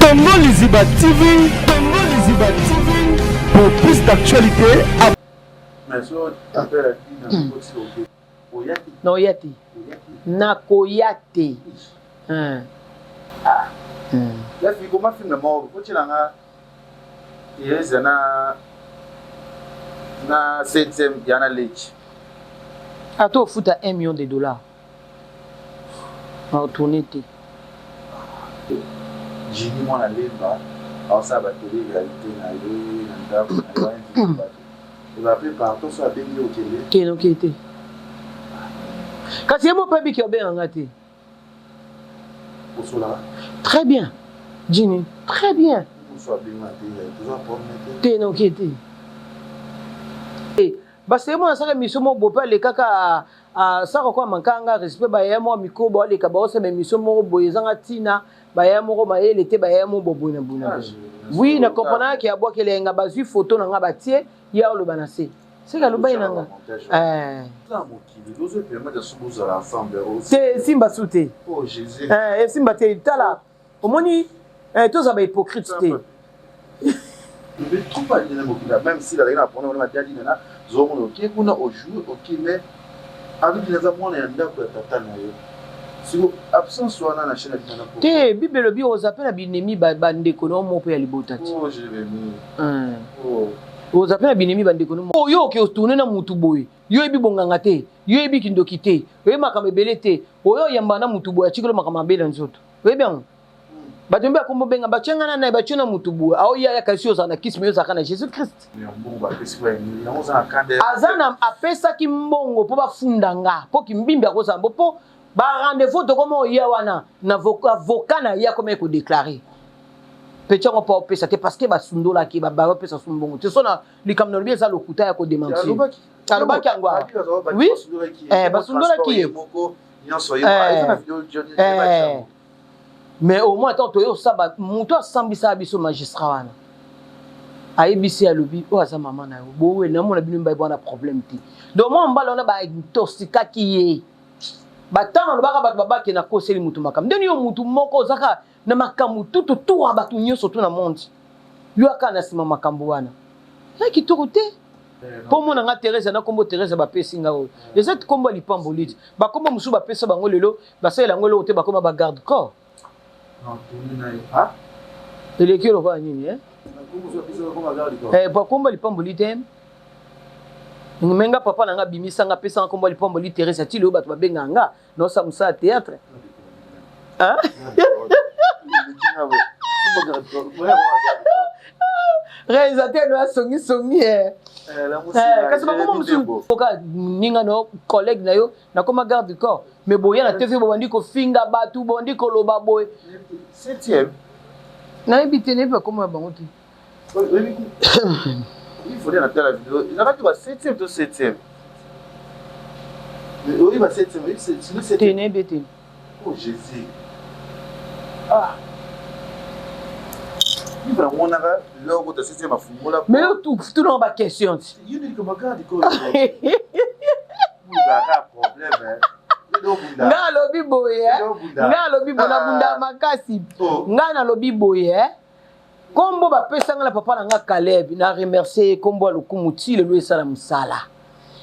Congo Liziba TV, Congo Liziba TV, pour plus d'actualités. Nakoya te. Nakoya te. Ah. Ya fi koma film na moko kotiela nga Teresa na na 7e ya na leki. Ata ofuta 1 million de dollars. Na tourner te. Jimmy mwana lemba aosala ba tele realite na ye na ndako na ye invite bato ozala pe pardon so abengi yo okende te noke te kasi ye moko abiki abenga nga te osolaka très bien Jimmy très bien te noke te Baseye mwana asaka emission moko boye pe alekaka asaka kwa mankanga respect ba yaya moko micro ba aleka ba osala emission moko boye ezanga tina ba yaya moko mayele te ba yaya moko boye na boye na boye oui na comprenaka ke abwakela ye nga bazui photo na nga batie ye aloba na se seke alobaki na nga eh. Te esimba su te eh, esimba te tala Omoni eh, tozala ba hypocrite te. Bebe trop pas na mokili même si azalaki na problème na dadi nana zomona oke kuna ojoue oke mais abiki naza mwana ya ndako ya tata na yo siko absence wana na chaîne ya nana te bible elobi oza mpe na binemi bandeko na yo moko mpe ya libota te oh Jérémie oh oza mpe na binemi bandeko na oyo oke otourne na mutu boye yo oyebi bonganga te yo oyebi kindoki te oyebi makambo ebele te oyo oyamba na mutu boye atikelo makambo mabe na nzoto oyebi yango bato mbe akombo benga batye nga na naye batye na mutu boye aoya ya kasi ozala na kisi me ozalaka na jésus christ aza na apesaki mbongo mpo bafunda nga mpo kimbimbi akozala mpo mpo barendez-vous tokoma oya wana na avocat na ye akomaki kodeklare peti yango mpo opesa te parce que basundolaki bapesa su mbongo te so na likambo nalobi eza lokuta ya kodementir alobaki yango awa oui eh, basundolaki ye eh, eh. mais au moins ntango toye osaba moto asambisaka biso magistrat wana ayebisi alobi oyo aza mama na yo bowe namona bino mibali bwana problème te donc mwa mobali wana baintoxikaki ye batango alobaka bato babake nakoseli motu makambo ndeni yo motu moko ozaka na makambo tutu tour ya bato nyonso tu na monde yo aka na nsima makambo wana eza kitoko te mpo omona nga Therese na nkombo Therese bapesi nga oyo eza nkombo ya lipamboli ti bakombo mosusu bapesa bango lelo basalela yango eloko te bakoma ba garde corps eleki lokola nini eh? Eh, bakombo ya lipamboli te me nga papa na nga abimisa nga apesa nga nkombo ya lipamboli Therese ti lelo bato babengaka nga naosala mosala théâtre Hein? Réalisateur no asongi songi eh. eh kasi bakoma mosusu oka ninga no collègue na yo nakoma garde du corps mais boya na TV bobandi kofinga bato bobandi koloba boye. Septième. Nayebi te nayebi bakoma ya bango te. Il faut na tala vidéo. Ezalaki ba 7e to 7e. Oyebi ba 7e, oyebi 7e. Te nayebi te. Oh Jésus. Ah. Livre namonaka loko ta 7e afungola. Mais yo tuna ba question ti. Yo nde likambo garde corps. Ozalaka problème hein. Nga alobi boye, nga alobi boye nabunda makasi. Nga nalobi boye. Kombo ba pesa nga na papa na nga Caleb na remercier ye kombo ya lokumu ti lelo esala musala.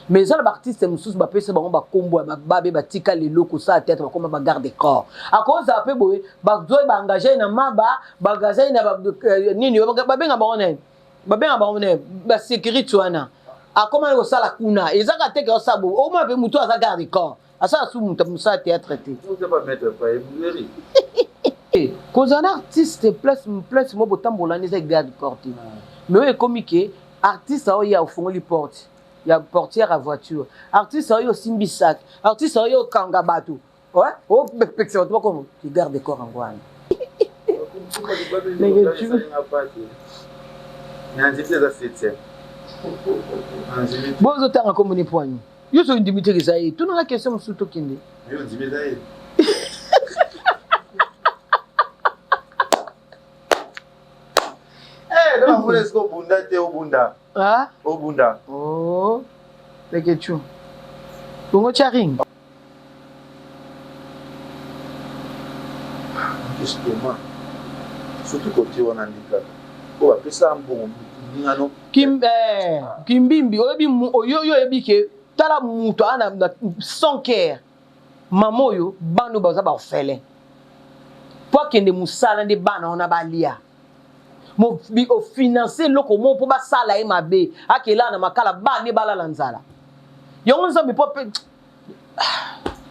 Mais eza na ba artistes mosusu ba pesa bango ba kombo ya ba babe ba tika lelo kosala theatre bakoma ba garde corps. Akozala pe boye ba zoi ba engager ye na maba ba engager ye na ba euh, nini ba benga bango nani? Ba benga bango nani? Ba securite wana. Akoma kosala kuna. Eza ka te ke osala boye. Omona pe mutu aza garde corps. Asala su mutu musala théâtre te. Kozala na artiste place place mo botambola eza garde corps te. Mais oyo ekomi ke artiste oyo ofongoli porte ya portière ya voiture. Artiste oyo osimbi sac. Artiste oyo okanga bato. Ouais, opekisa bato bakoma ki garde corps yango wana. Bozotanga kombo ni poani. Yo soki ndimi te eza ye. Tuna nga question mosusu tokende. Yo ndimi eza ye. Eh, donc amona esiko obunda te obunda. Ah? Obunda. Oh. Leketchou. Bongo tya ring. Estomac. Surtout côté wana nde kaka oyo bapesa mbongo ningano. Kim, eh, kimbimbi oyebi oyo yo oyebi ke tala moto aa na sans cœur mama oyo bana oyo baza baorphelin mpo akende mosala nde bana wana balia ofinanse eloko moko mpo basala ye mabe akelala na makala bana balala nzala yango nzambe mpo ape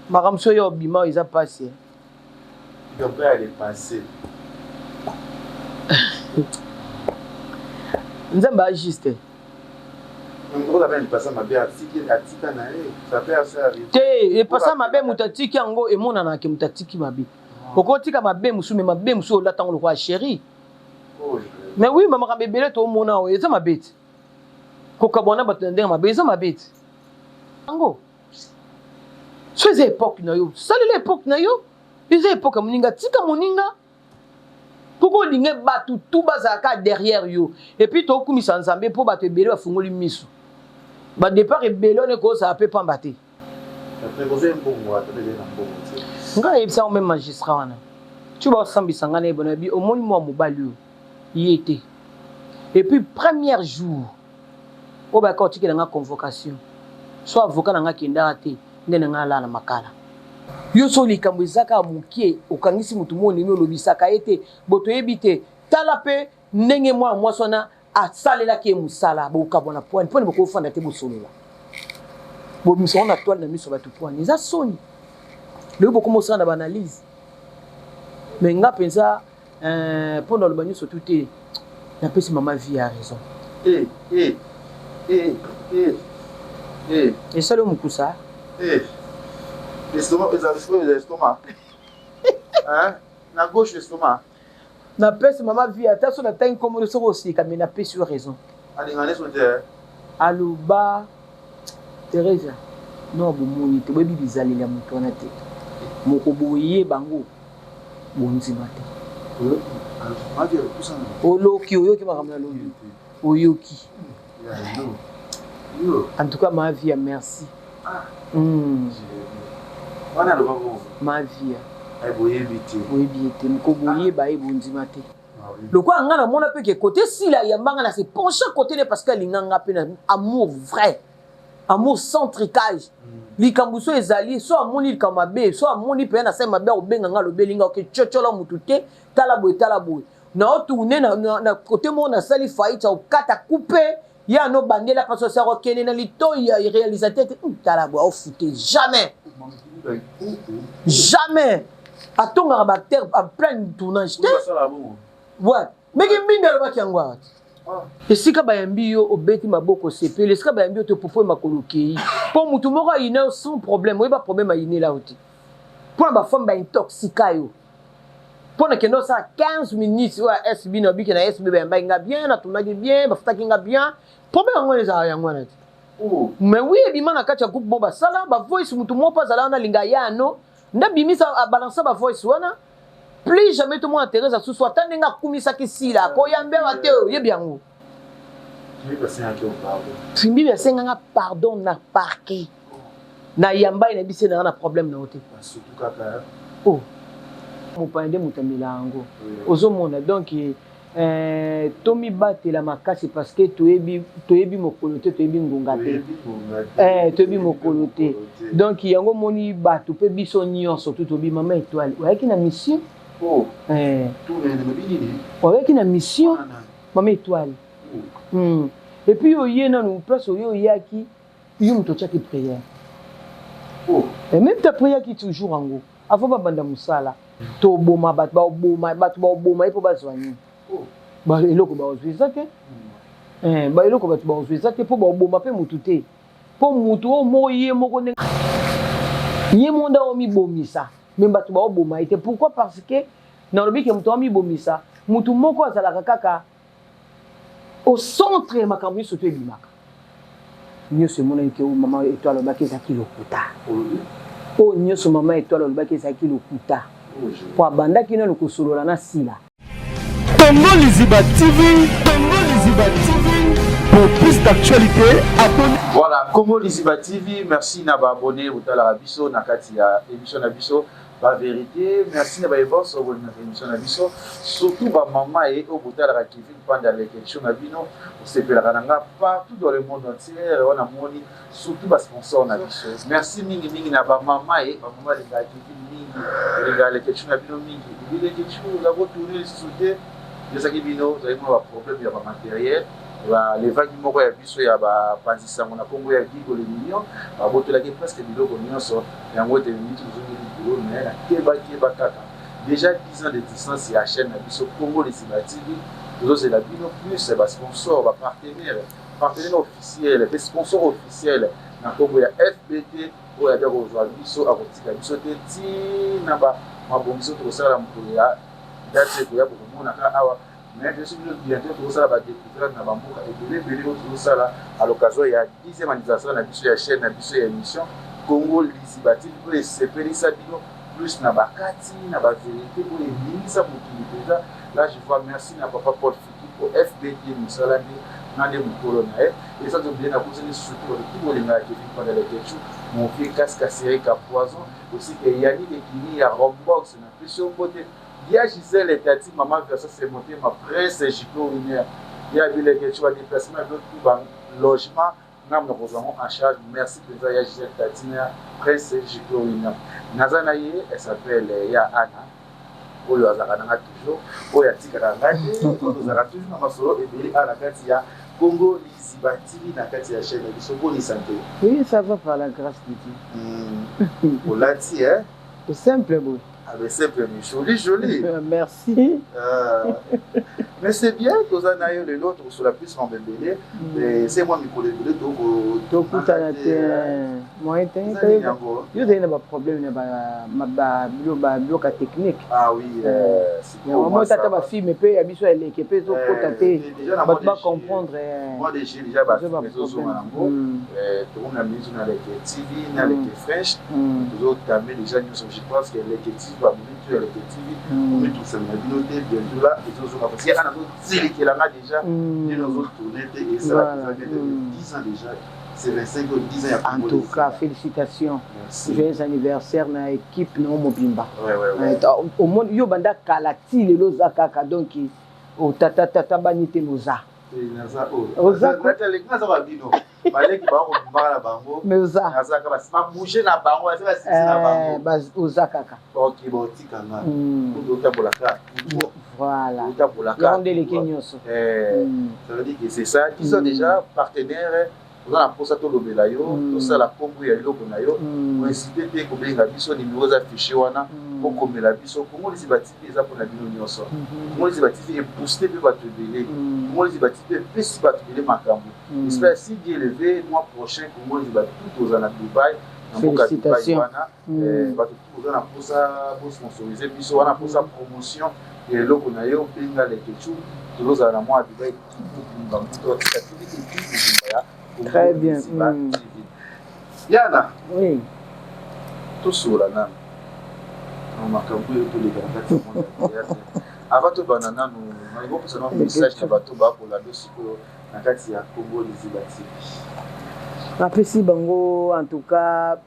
makambo so yo obima eza mpasi nzambe ajuste te epasa mabe moto atiki yango emonanaka ke moto atiki mabe okotika mabe mosusu me mabe mosusu olata yango lokola chéri mais oui makambo ebele tomona oyo eza mabe te kokabwana bato na ndenge mabe eza mabe te yango so eza epoke na yo salela epoke na yo eza epoke ya moninga tika moninga koko olinge bato tu bazalaka derrière yo epuis tokumisa nzambe mpo bato ebele bafungoli miso badepart ebele wana ekozala mpe pamba te Nga nayebisa yango meme magistrat wana ti baosambisa nga nayeba nayebi omoni mwa mobali oyo ye te et puis première jour oyo bayaka kotikela nga convocation so avocat na nga akendaka te nde na nga alala na makala yo so likambo eza kaka mokie okangisi motu moko ndenge olobisaka ye te bo toyebi te tala mpe ndenge mwana mwasi wana asalelaki ye mosala bokabwana pwani pwani bokofanda te bosolola bobimisa yango na toile na miso ya bato pwani eza soni lelo bokoma osala na baanalyse me nga mpenza euh, mpo na loba nyonso tu te napesi mama vie ya raison eh, eh, eh, eh, eh. esali yo mokusa eh. Estomac, eza estomac. Hein? Na gauche estomac. Napesi mama vie ata so natangi nkombo no soki oseka me napesi yo raison. Alinga neso te. Eh? Aloba Teresa no bomoni te boyebi bizaleli ya moto wana te moko boye bango bondima te. Oloki oyoki makambo na lobi oyoki. En tout cas ma vie merci. Ah. Mm. Wana aloba bongo. Ma vie. Ay boyebi te. Boyebi ye te. Moko boyeba ye bondima te. Ah Lokola nga namona mpe ke kote sila ayamba nga na se pencha kote ne parce que alinga nga mpe na amour vrai. Amour sans tricage. Mm. Likambo so ezali so amoni likambo mabe so amoni mpenza nasali mabe akobenga nga alobeli nga oke tshotsholo motu te tala boye tala boye na otourne na, na, na kote moko nasali faillite ya kokata coupe ye ano bandela pasi osi akokende na litoi ya réalisateur te hmm, tala boye aofute jamais jamais atongaka baacteur en plein tournage te ouais meki mbindi alobaki yango awa te ah. esika bayambi yo obeti maboko osepeli esika bayambi yo te opofoi makolo okei mpo motu moko ayina yo sans problème oyeba problème ayinela yo te mpo na bafemme baintoxika yo mpo na kende osala 15 minutes oyo ya sb na obike na sb bayambaki nga bien natunaki bien bafutaki nga bien problème yango wana ezalaka yango wana te oh. mais oui ebima na kati ya groupe mo basala bavoice motu moko mpo azala wana alinga ya no nde abimisa abalansa bavoice wana plus jamais tomona therese asusu ata ndenge akumisaki sila koyambewa te oyebi yango Fimbibi asenga nga pardon na parquet. Na yamba ye na bise na na problème na yo te. Oh. Mopaya nde moto amela yango. Ozomona donc euh, tomibatela makasi parce que toyebi toyebi mokolo te toyebi ngonga te. Eh, toyebi mokolo te. Donc yango moni bato pe biso nyonso tout tobi mama étoile. Oyaki na mission? Oh. Eh. Oyaki na mission? Mama étoile. Mm. Et puis oye nanu place oyo oyaki yo moto otiaki prière. Oh. Et même ta prière qui toujours yango avant babanda mosala toboma bato baoboma bato baoboma ye mpo bazwa nini oh. ba eloko baozwa eza te hmm. eh, ba eloko bato baozwa eza te mpo baoboma mpe motu te mpo motu oyo moko ye moko ndenge ye moko nde aomibomisa me bato baoboma ye te pourquoi parce que Nalobi ke moto amibomisa, moto moko azalaka kaka au centre ya makambo nyonso to ebimaka. Nyonso emonani ke oyo mama Etoile alobaki ezalaki lokuta. Oyo nyonso mama Etoile alobaki ezalaki lokuta. Po abandaki nanu kosolola na Sila. Congo Liziba TV, Congo Liziba TV, pour plus d'actualités, abonnez. Voilà, Congo Liziba TV, merci na ba abonnés otalaka biso na kati ya émission na biso. Ba verite. Merci na baye banso bolingaka emission na biso, surtout ba mama ye oyo botalaka Kevin Panda Leke Show na bino, bosepelaka na nga partout dans le monde entier. Wana moni surtout ba sponsor na biso. Merci mingi mingi na ba mama ye, ba mama balingaka Kevin mingi, bolingaka Leke Show na bino mingi. Ebi Leke Show oza kotourne lisusu te, ezalaki bino ozali mona ba problème ya ba matériel, balevaki moko ya biso ya bapanzi sango na kombo ya Gigo le Mignon, babotolaki presque biloko nyonso yango ete miniti tozongeli boulot. Mais nakeba keba kaka, déjà 10 ans de distance ya chaîne na biso Congo Liziba TV. Tozozela bino plus ba sponsor, ba partenaire, partenaire officiel mpe sponsor officiel na kombo ya FBT, oyo abia kozwa biso, akotika biso te ntina ba mabongiso tokosala mokolo ya date ekoya, bokomonaka awa. Mais bien sûr, bino bientôt tokosala badécouverte na bamboka ebele ebele oyo tozosala à l'occasion ya 10e anniversaire na biso ya chaîne na biso ya émission Congo Liziba TV, oyo esepelisa bino plus na bakati na bavérité oyo eningisa mokili mpenza. Là je vois, merci na papa Paul Fiki po FBT mosala nde nga nde mokolo na ye. Et sans oublier nakozeli surtout bato ti bolingaka Kevin Pandala Kechu, mon vieux casque Sereka Poison, aussi ke Yannick Ekini ya Rombox, na pesi yo mbote. Ya Gisèle Tati, mama Versa, c'est motema Prince Jico Winner ya bileke tu ba déplacement ya tout, ba logement ngambo na kozwa yango en charge. Merci mpenza ya Gisèle Tati na Prince Jico Winner. Naza na ye, elle s'appelle ya Anna, oyo azalaka nanga toujours, oyo atikaka ngai te, oyo tozalaka toujours na masolo ebele awa na kati ya Congo Liziba TV, na kati ya chaîne na biso. Boni santé? Oui, ça va, par la grâce de Dieu. Olati, hein? C'est simple boye. Ah ben simple mais joli joli. Merci. Mais c'est bien, toza na yo lelo, tokosola plus mambo ebele. Se mwa mikolo ebele tokutana te, moyen te. Yango. Yo ozali na baproblème na babiloko ya technique. Ah oui. Yango tata, bafilme mpe ya biso ya eleke mpe ezokota te, bato bacomprendre. Mois de juillet déjà bafilme ezozonga nango. Tokomi na minute na Leke TV na Leke Fresh, tozotame déjà nyonso. Je pense que Leke TV, baminute ya Leke TV omitusana na bino te, bientôt là ezozonga, parce que ana azozelekelanga déjà nde nazotourne te. Ezala 10 ans déjà, c'est 25 ou 10 ans ya. En tout cas, félicitations. Merci. Joyeux anniversaire na équipe na mobimba. Ouais. Omoni yo banda kala ti lelo oza kaka, donc otata tata bani te, moza. Naza oyo naza babino baleki bakobimaka na bango. Mais oza. Nazaka babouge na bango, baza basisi na bango. Oza kaka. Ok, botikanga otambolaka. Voilà. Otambolaka. Yango nde eleki nyonso. Ça veut dire que c'est ça, disons déjà partenaire oza na mposa tolobela yo, tosala nkombo ya eloko na yo, oinsiste te kobenga biso, nimero eza fiche wana, okomela biso. Kongo Liziba TV eza mpona bino nyonso. Kongo Liziba TV ebooste mpe bato ebele. Kongo Liziba TV epesi bato ebele makambo. J'espère, si Dieu le veut, mois prochain Kongo Liziba tout toza na Dubai, na mboka Dubai wana. Bato tout oza na mposa bosponsorize biso wana, mposa promotion ya eloko na yo, benga Lekechu, tozozala na mwa Dubai mobimba, moto atika TV epi mobimba ya Très bien. Yana. Oui. Tosola nanu na makambo oyo toleka na kati ya monde ya théâtre. Avant tobanda nanu, nalingi opesa nanu message na bato bakolanda sikoyo na kati ya Congo Liziba TV. Napesi bango en tout cas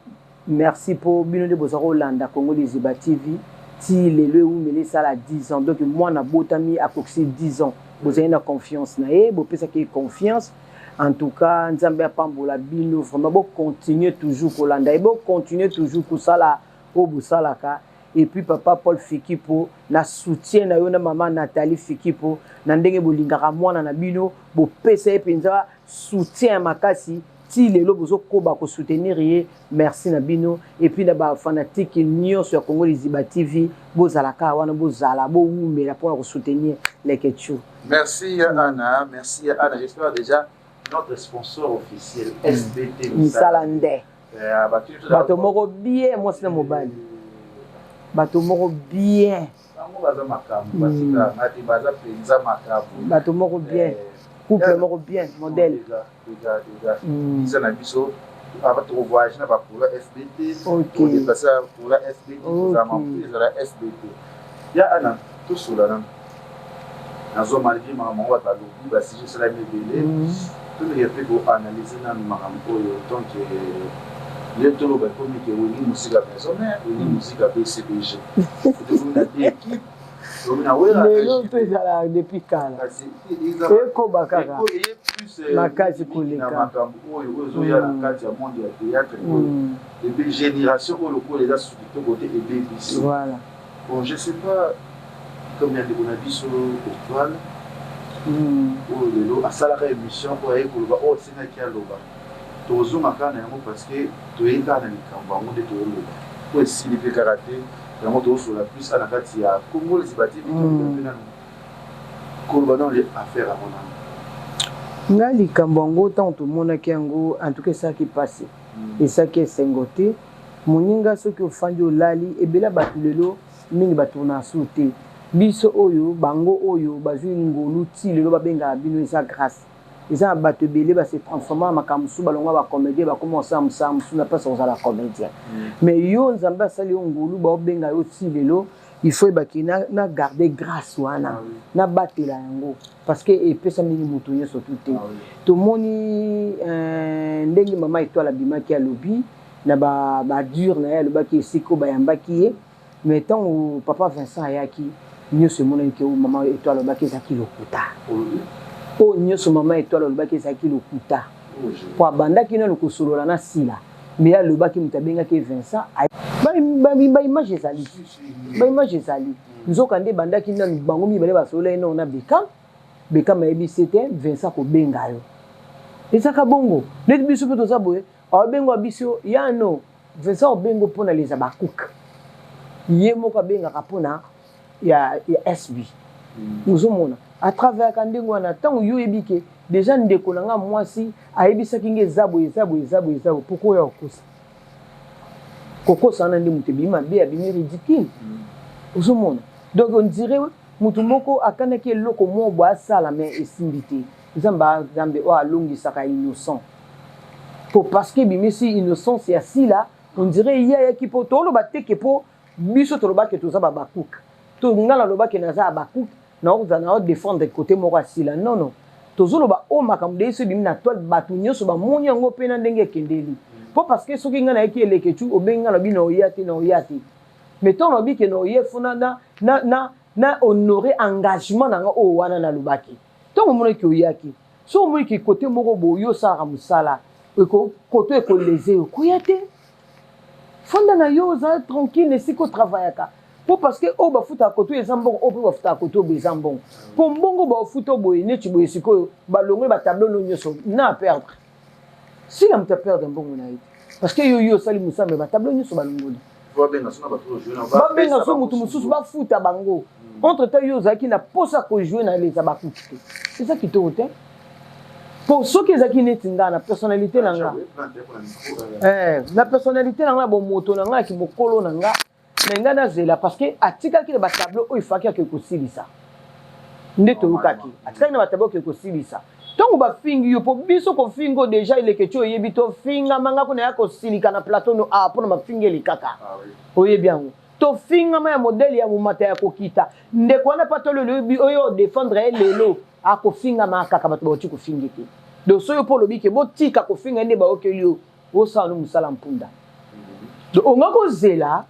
merci mpo bino nde boza kolanda Congo Liziba TV ti lelo, ewumeli esala 10 ans. Donc mwana abotami akokisi 10 ans, bozali na confiance na ye, bopesaki ye confiance. En tout cas, Nzambe apambola bino vraiment. Bocontinue toujours kolanda ye, bocontinue toujours kosala oyo bosalaka. Et puis papa Paul Fikipo, na soutien na yo, na mama Nathalie Fikipo, na ndenge bolingaka mwana na bino, bopesa ye mpenza soutien ya makasi ti lelo, bozokoba kosoutenir ye. Merci na bino. Et puis na bafanatike nyonso ya Congo Liziba TV, bozalaka wana, bozala, bowumela mpona kosoutenir Lekechu. Merci Anna, merci Anna. J'espère déjà notre sponsor officiel SBT. Misala nde. Bato moko bien, mwasi na mobali, bato moko bien. Bango baza makambo, batika nga te, baza mpenza makambo. Bato moko bien, couple moko bien, modèle. Déjà eza na biso, tokovoyage na bapola FBT, tokodéplace pola FBT, tozala mapu ezala FBT. Ya Ana, tosola nano, nazwa malgré makambo yango bato balobi, basujet esalami ebele, tomeka mpe koanalyse nanu makambo oyo. Donc Nde toloba ekomi ke Wenge Musica Maison Mère, Wenge Musica BCBG. Tokomi na deux équipes. Tokomi na Werra. Lelo mpe ezalaka depuis kala. Ekoba kaka. Makasi koleka. Na makambo oyo oyo ezoya na kati ya monde ya théâtre oyo. Et puis génération oyo lokola eza suki kitoko te ebebisi. Voilà. Bon, je sais pas comme ya ndeko na biso Étoile. Oyo lelo asalaka émission oyo aye koloba oyo asengaki aloba. Tokozonga kaka na yango parce que toye kaka na likambo yango nde tozoloba po esili pe kaka te yango tozosolola plus awa na kati ya Congo Liziba TV tolobela pe nanu koloba nanu affaire yango nanu. Nga likambo yango tango tomonaki yango en tout cas esalaki pasi esalaki esengo te moninga soki ofandi olali ebele ya batu lelo mingi ba tournaka sous te biso oyo bango oyo bazui ngolu ti lelo babengaka bino eza grace Eza na batu ebele ba se transforma na makambo mosusu balongwa ba comedien bakoma kosala mosala mosusu na place ya kozala comedien. Mais yo Nzambe asali yo ngolu baobenga yo ti lelo il faut oyeba ke na, na garder grace wana na batela yango parce que epesameli moto nyonso tu te. Tomoni euh, ndenge mama Etoile abimaki alobi na ba, ba dure na ye alobaki esika oyo bayambaki ye Mais tango papa Vincent ayaki nioso emonani ke oyo maman Etoile alobaki ezalaki lokuta. Oyo nioso maman Etoile alobaki ezalaki lokuta. Po abandaki nanu kosolola na Sila mais ye alobaki mutu abengaki ye Vincent ba image ezali ba image ezali nzoka nde ebandaki nanu bango mibale basololaki nanu na Beckham Beckham ayebisi ye te Vincent akobenga yo ezalaka bongo neti biso pe toza boye abenga biso yano Vincent obengo pona les habacuc ye moko abengaka pona ya, ya SB ozomona atravayaka ndenge wana ntango yo oyebi ke deja ndeko na nga mwasi ayebisaki nga eza boye eza boye eza boye eza boye pourquoi oya kokosa kokosa wana nde moto ebimi mabe abimi ridicule ozomona donc on dirait moto moko akanaki eloko moko boye asala mais esimbi te Nzambe a nzambe oyo alongisaka innocent po parce que ebimisi innocence ya sila on dirait ye ayaki po toloba te ke po biso toloba ke toza ba bakuk to nga naloba ke naza abakuk nakozala nao défendre côté moko ya sila non non tozoloba oyo makambo de so ebimi na toile bato nyonso bamoni yango mpe na ndenge ekendeli po parce que soki ngai nayaki eleketu obengi ngai lobi na oya te na oya te mais ntango nalobi ke na oye fo na, na, na, na, na honore engagement na nga oyo wana nalobaki Tango omonaki oyaki, soki omoni ke cote moko boye yo osalaka musala, eko cote oyo eko lese yo, koya te. Fanda na yo oza tranquille na esika o travaillaka. Po parce que oyo bafutaka cote oyo eza mbongo, oyo pe bafutaka cote oyo boye eza mbongo. Po mbongo baofuta oyo boye neti boye sikoyo balongoli ba tableau no nyoso na a perdre. Sila moto a perdre mbongo na ye te. Parce que yo yo osali musala mais ba tableau nyoso balongoli. Babenga so moto mosusu bafuta bango. Entre temps yo ozalaki na posa ko jouer na les Habacucs te. Eza kitoko te. Po soki ezalaki neti nga na personnalité na nga. Eh, na personnalité na nga na bomoto na nga ya kimokolo na nga mais nga nazela parce que atikaki na ba tableau oyo ifaki ake kosilisa. Nde toyokaki. Atikaki na ba tableau ake kosilisa. Ntango bafingi yo, po biso kofinga oyo deja eleketi oyebi tofingama nga kuna ya kosilika na plateau no ah pona mafinga elekaka. Oyebi yango. Tofingama ya modèle ya momata ya kokita. Ndeko wana pa tolo lobi oyo o defendre ye lelo akofingama kaka bato bauti kofinga te. Donc soki yo po olobi ke botika kofinga ye nde bayokeli yo, osala no mosala mpunda. Donc onga kozela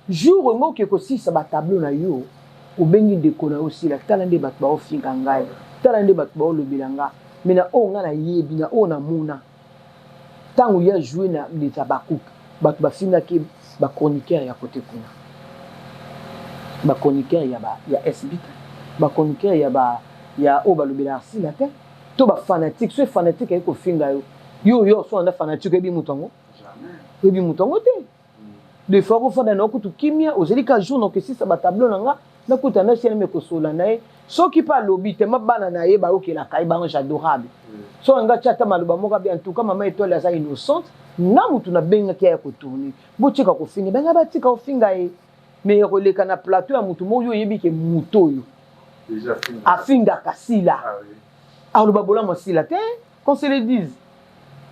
jour onga oke kosilisa ba tableau na yo, obengi ndeko na yo osila tala nde bato baofinga ngai, tala nde bato baolobela nga, mais na oyo nga nayebi na oyo namona Tango ye a jouer na les Habacucs, batu bafingaki ba chroniqueurs ya cote kuna. Ba chroniqueurs ya ba ya SB te, ba chroniqueurs ya ba ya oyo balobelaka Sila te, to ba fanatiques. Soki fanatique aye kofinga yo, yo yo oswana na fanatique oyebi mutu yango? Oyebi mutu yango te. Des fois okofanda na yo kutu kimia, ozali ka jour na okesisa ba tableau na nga, nakuta na siana me kosolola na ye. Soki pe alobi tellement bana na ye bayokelaka ye ba ange adorable. Soki alingi atia ata maloba moko abi en tout cas maman Etoile aza innocente, nga mutu nabengaki aya ko tourner. Botika kofinga, ba nga batika kofinga ye. Mais ya koleka na plateau ya mutu moko yo oyebi ke mutu oyo afingaka Sila. Aloba bolamu ya Sila te. Qu'on se le dise.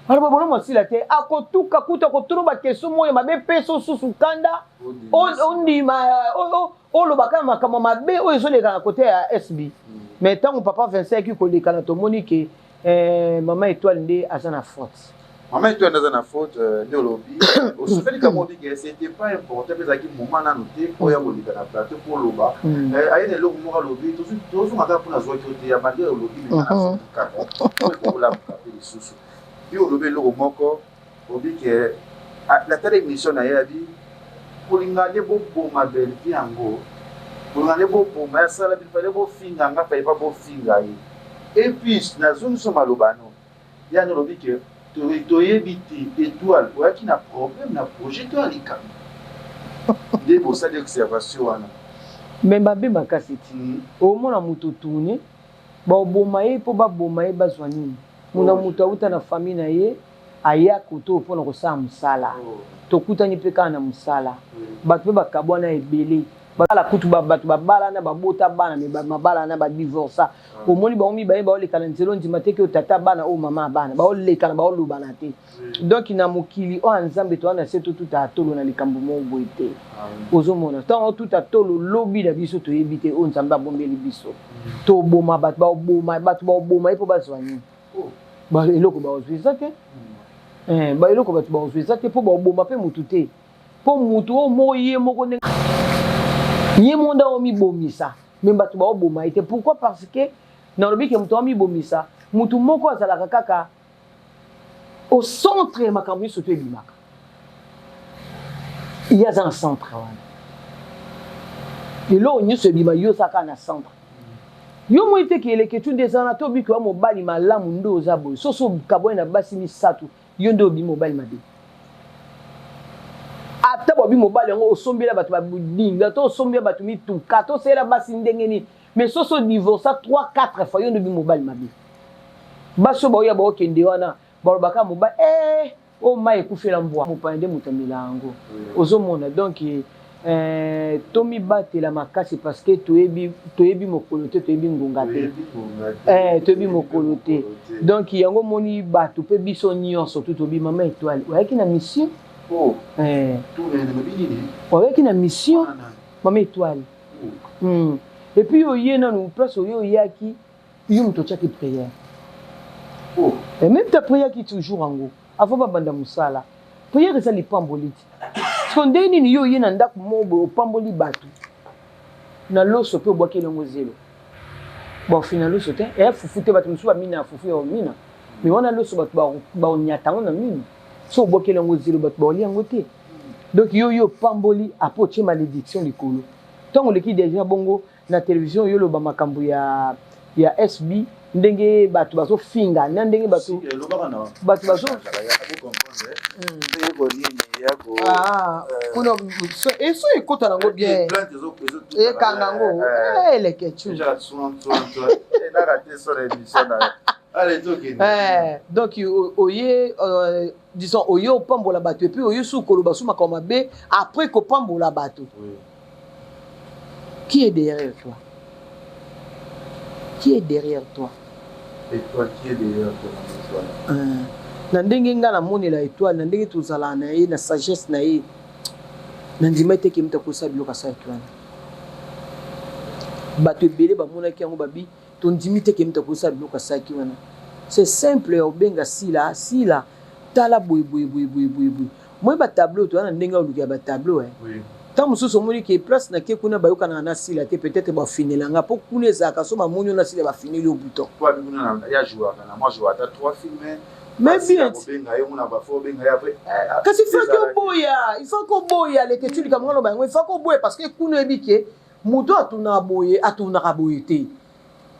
Aloba bolamu asila te, akotuka kutu akotuna ba question moko ya mabe pesa osusu kanda ondima oloba kaka makambo mabe oyo ezoleka na kote ya SB. Mais ntango papa Vincent ayaki koleka na tomoni ke eh, mama Etoile nde aza na faute. Mama Etoile aza na faute nde olobi osufeli kama obi ke c'était pas important mpe ezalaki moment nanu te oya koleka na plateau mpo oloba aye na eloko moko alobi tozonga kaka mpona azwaki yo te ya malgré olobi me nazongi kaka po ekolamuka mpe lisusu yo olobi eloko moko obi ke natala émission na ye abi kolinga nde boboma Bellevue yango kolinga nde boboma ya sala bino fale bofinga nga fale pa bofinga ye et puis nazongiso maloba no Yani olobi ke toyebi te Etoile oyaki na problème na projet to ya likambo nde bosali observation wana. Mais mabe makasi ti omona mutu tourne baoboma ye po baboma ye bazwa nini muna mutu awuta na famille na ye aya kote oyo pona kosala musala tokutani pe kaka na musala batu pe bakabwana ebele Bala kutu ba batu ba balana ba bota bana mais ba mabalana ba divorca omoni bango mibale bao leka na nzela ondima te ke oyo tata bana oyo maman ya bana bao lekana bao lobana te donc na mokili oyo ya nzambe toza na se to tuta tolo na likambo moko boye te ozo mona tango otuta tolo lobi na biso toyebi te oyo nzambe abombeli biso toboma batu bao boma batu bao boma ye po bazua nini ba eloko bao zua eza te ba eloko batu bao zua eza te po bao boma pe mutu te. Po mutu oyo moko ye moko ndenge ye moko nde aomibomisa mais batu baoboma ye te pourquoi parce que nalobi ke mutu aomibomisa mutu moko azalaka kaka au centre ya makambo nyonso to ebimaka ye aza na centre wana eloko nyonso ebima yo oza kaka na centre yo moi te ke eleketu nde eza wana to obiki wa mobali malamu nde oza boye soso okabwani na basi misato Yo nde obimi mobali mabe. Ata bobi mobali yango osombela bato ba budinga to osombela bato mituka to osalela basi ndenge nini mais soso o divorca 3 4 fois yo nde obimi mobali mabe. Basi oyo baoya baokende wana balobaka mobali eh oyo mayi ekufela mbwa mopaya nde moto amela yango ozomona donc eh, tomibatela makasi parce que toyebi toyebi mokolo te toyebi ngonga te eh, toyebi mokolo te donc yango omoni bato mpe biso nyonso tu tobi mama étoile oyaki na mission oh. eh. oyaki na mission mama étoile oh. Et puis oye nanu place oyo oyaki yo moto otiaki prière oh. Et même ta prière ki toujours yango avant babanda mosala prière eza lipamboli ti siko ndenge nini yo oye na ndako moko boye opamboli bato na loso mpe obwaki elongo zelo bafina loso te eya fufu te bato mosusu bamina ya fufu ya omina me wana loso bato baonyata yango na mino so obwaki elongo zelo bato baolia yango te donc yo yo opamboli apo otie malédiction likolo ntango oleki deja bongo na television yo loba makambo ya ya SB ndenge bato bazofinga na ndenge bato bato bazo ah, kuna eso ekota nango bien ekanga yango elekecu donc oye disons oye opambola bato epuis oye su koloba su makambo mabe après kopambola bato. Qui est derrière toi? Qui est derrière toi? Étoile, qui est derrière toi? Étoile. Na ndenge nga namonela étoile, na ndenge tozalaka na ye, na sagesse na ye, nandima ete ke moto akosala biloko asalaki wana. Bato ebele bamonaki yango babi tondimi te ke moto akosala biloko asalaki wana. C'est simple ya obenga Sila, Sila tala boye boye boye boye boye boye. Moi ba tableau toza na ndenge ya kolukela ba tableau eh. Oui. Tango mosusu omoni ke place na ke kuna bayokanaka na Sila te peut-être bafinela nga po kuna ezalaka so bamoni yo na Sila bafineli yo bouton. Po abi kuna na ya jouaka na moi jouaka ata 3 films. Mais bien. Kobenga ye mona ba faut benga ye après. Eh, Kasi il faut que oboya, il faut que oboya leke tu likambo ngalo bango, il faut que oboya parce que kuna oyebi ke moto atunaka boye atunaka boye te.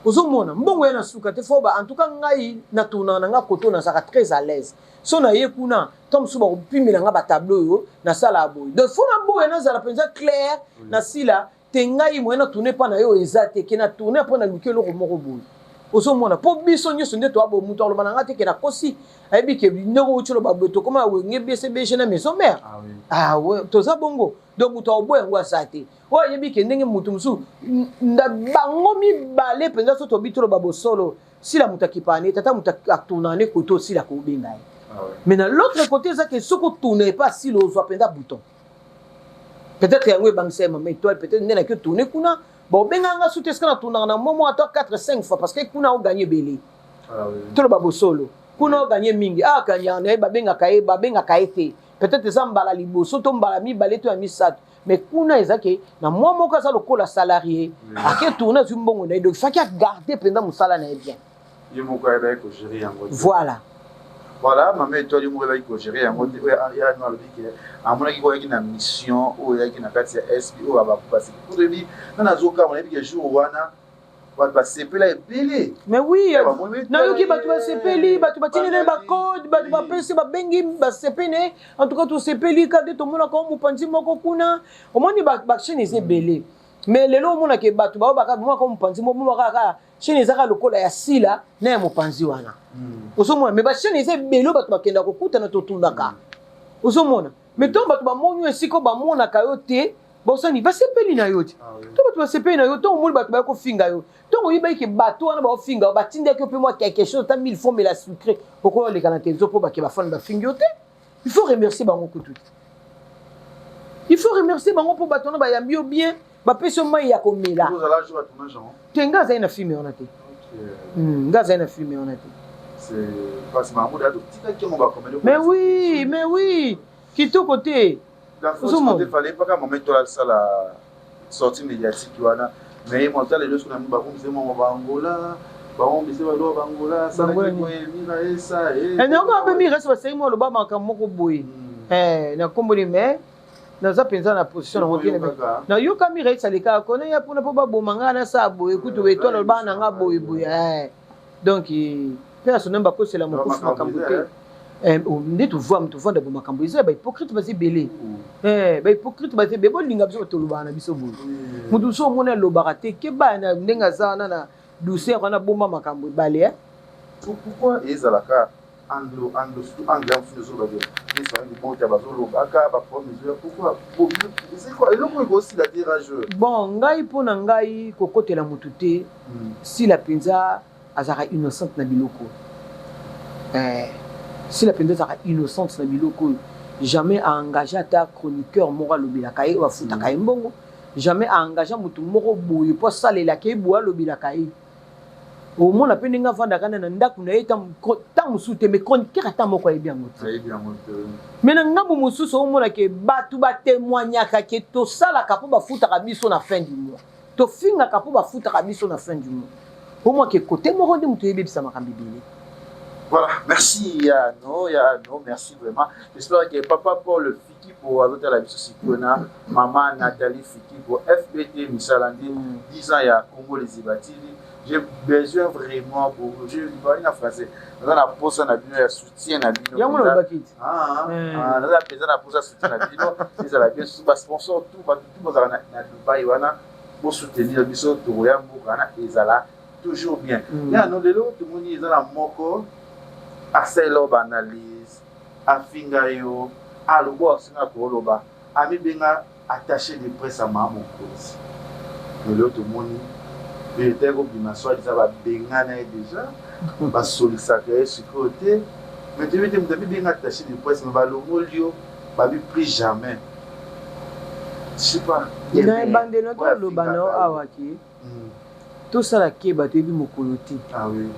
Ozomona mbongo ya na suka te faut ba en tout cas ngai na tournaka na nga koto nazalaka très à l'aise. So na ye kuna Tango mosusu bakopimela nga ba tableau oyo nasalaka boye. Donc faut naboya nazala mpenza clair na sila te ngai moyen na tourner epa na yo eza te ke na tourner après naluki eloko moko boye. Ozomona po biso nyonso nde toya boye moto akoloba na nga te ke nakosi ayebi ke ndenge outi oloba boye tokoma ya wenge BCBG na maison mère. Ah oui. Ah ouais, toza bongo. Donc moto akoboya yango aza te. Oyo ayebi ke ndenge moto mosusu nda bango mibale mpenza so tobi toloba bosolo Sila moto akipaka ne tata moto atournaka ne kote oyo Sila akobenga ye. Ah ouais. Mais na l'autre côté eza ke soki otourne epa Sila ozwa mpenza bouton. Peut-être yango ebangisa ye mama étoile, peut-être nde naki otourne kuna, baobenga nga sutu esika na tournaka na momo ata 4 5 fois parce que kuna oganye ebele. Ah oui. Toloba bosolo. Kuna oganye mingi, akanyaka na ye, babengaka ye, babengaka ye te. Peut-être eza mbala liboso to mbala mibale to ya misato, mais kuna eza ke na mwa moko aza lokola salarié, ake tourne, azwi mbongo na ye. Donc faki agarde mpenza mosala na ye bien. Ye moko ayebaki kogérer yango te. Voilà. Voilà, mama Étoile, ye moko ayebaki kogérer yango te. Oyo ya no alobi ke amonaki ko oyaki na mission oyo oyaki na kati ya sp oyo abaku baseki po toyebi nga nazokama, nayebi ke jour wana bato basepela ebele. Mais oui, nayoki bato basepeli, bato batindeli bacode, bato bapesi, babengi, basepeli. En tout cas tosepeli ka nde tomonaka o mopanzi moko kuna. Omoni, bachaîne eza ebele, mais lelo omonaka bato baobaka monaka mopanzi moko, monaka kaka chaîne ezaka lokola ya sila na ya mopanzi wana. Ozomona, mais bachaîne eza ebele oyo bato bakenda kokutana, totundaka. Ozomona, mais ntongo bato bamoni yo esika oyo bamonaka yo te, bosani basepeli na yo te. To bato basepeli na yo, ntongo omoni bato baya kofinga yo, ntongo oyebaki ke bato wana baofinga yo, batindaki yo mpe mwa quelque chose, ata 1000 francs mela sucré, okoya oleka na télévision mpo bake bafani bafingi yo te. Il faut remercier bango kutu te, il faut remercier bango mpo bato wana bayambi yo bien, bapesi yo mai ya komela. Ozala jour ya tournage yango? Te, nga azali na filme wana te. Nga azali na filme wana te. C'est parce Mahmoud atotikaki yango bacomédie. Mais oui, mais oui, kitoko te. La faute fallait pas ka mama Étoile asala sortie médiatique wana, mais ye moto lelo soki na bakomise moko bangola, bakomise baloba bangola asalaki boye, mira esa. Yango ape mira esa basali mwa aloba makambo moko boye na komboli, mais naza mpenza na position nango te. Nayoka mira esa alekaka kona ya mpona mpo baboma ngai, nasala boye kutu Étoile aloba na nga boye boye. Donc mpe na sonome bakosela mokufu makambo te nde tovanda bo makambo eza ya bahypocrite, baza ebele, bahypocrite baza ebele. Bolinga biso, tolobaka na biso boye. Moto mosusu omoni alobaka te, keba na ndenge aza wana na douceur wana, bomba makambo ebale. Pourquoi ezalaka anglo anglo, surtout angle ya mfuni ozoloba ke famille libota bazolobaka baproblème ezoya? Pourquoi eloko ekosila te, rageux? Bon, ngai, mpo na ngai, kokotela motu te. Sila mpenza azalaka innocente na biloko. Sila mpenza azalaka innocente na biloko oyo. Jamais aengage ata chroniqueur moko alobelaka ye, oyo afutaka ye mbongo. Jamais aengage motu moko boye mpo asalelaka ye boye, alobelaka ye. Omona mpe ndenge avandaka na ndako na ye ntango mosusu te, mais chroniqueur ata moko ayebi yango te. Mais na ngambo mosusu, omonake bato batémoignaka ke tosalaka mpo bafutaka biso na fin du mois, tofingaka mpo bafutaka biso na fin du mois. Omwake kote moko nde moto oyebebisa makambo ebele. Voilà, merci Yano, Yano, merci vraiment. J'espère que papa Paul Fikipo azotala biso sikoyo na mama Nathalie Fikipo, FBT misala nde 10 ans ya Congo Liziba TV. J'ai besoin vraiment beaucoup. Je parle en français. Naza na posa na bino ya soutien na bino. Yango nalobaki ti. Naza mpenza na posa soutien na bino. Ezala bien ba sponsor tout, bato tout bazala na Dubai wana, bosoutenir biso, tokoya mboka wana, ezala toujours bien. Yano, lelo tomoni eza na moko asala baanalyse, afinga yo, aloba, asinga koloba, amibenga attaché de presse ya maa mokonzi. Lelo tomoni vérité ekobima, soit eza babengana ye déjà, basolisaka ye sikoyo te. Mais toyebi te, moto amibenga attaché de presse, mais balongoli yo, babi plus jamais, je sais pas. Na ebandelo toloba na yo awa ke tosala keba, toyebi mokolo te. Ah oui.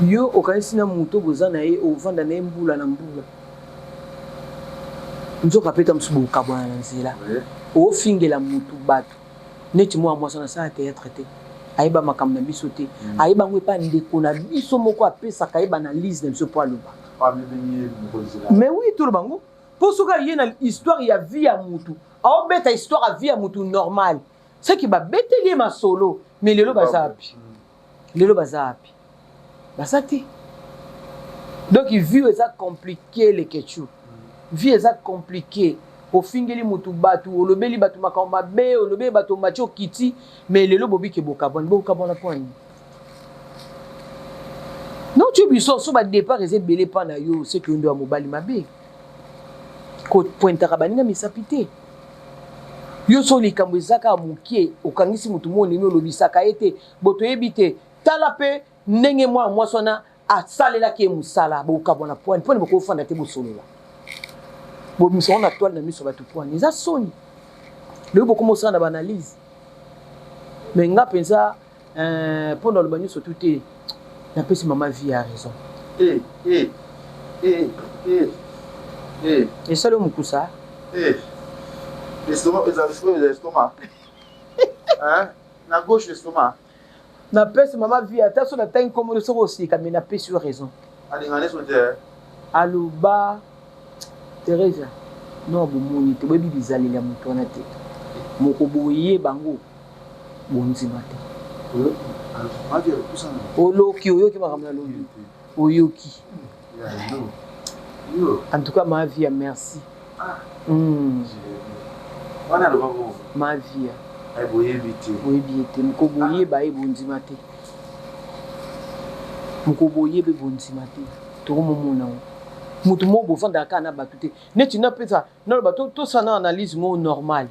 Yo okanisi na moto boza na ye, ovanda na ye mbula na mbula, nzoka mpe ta mosusu bokabwana na nzela. Ofingela motu bato neti mwana mwasi nasala théâtre te, ayeba makambo na biso te, ayeba yango epa ndeko na biso moko apesaka ye baanalyse na biso mpo alobaka. Mais oui, toloba yango mpo soki aye na histoire ya vie ya mutu, aobeta histoire ya vie ya mutu normal, soki babeteli ye masolo. Mais lelo baza wapi? Lelo baza wapi? Baza te. Donc vie eza compliqué, lekechu, vie eza compliqué. Ofingeli mutu bato, olobeli bato makambo mabe, olobeli bato mati okiti, mais lelo bobiki bokabwana. Bokabwana mpo nini? Non, tu biso so badépart eza ebele mpa na yo, seke yo nde ya mobali mabe, kopointaka baninga misapi te. Yo so likambo eza kaka mokie, okangisi motu mo ndenge olobisaka ye te, bo toyebi te. Tala mpe ndenge mwana mwasi wana asalelaki ye mosala, bokabwana poani mponi bokofanda te, bosolola, bomisa ngo na toile na miso ya bato poani eza soni. Lelo bokoma osala na baanalyse, mais nga mpenza, mpo na oloba nyonso tu te. Napesi mama vie ya raison. Eh, eh, eh, eh, eh. Esali yo mokusa? Eh. Estomac, eza eza estomac. Hein? Na gauche estomac. Napesi mama vie ata so natangi nkombo soki osika me napesi yo raison. Alinga neso te. Aloba Teresa no bomoni te boyebi bizaleli ya moto wana te moko boye bango bondima te. Oloki oyoki makambo nalobi oyoki. En tout cas ma vie merci. Mm. Ma vie. Boyebi te. Boyebi ye te moko boyeba ye bondima te. Moko boyeba ye bondima te. Tokomomona yango. Moto moko bofandaka kaka na bato te. Neti napesa naloba tosala na analyse moko normale.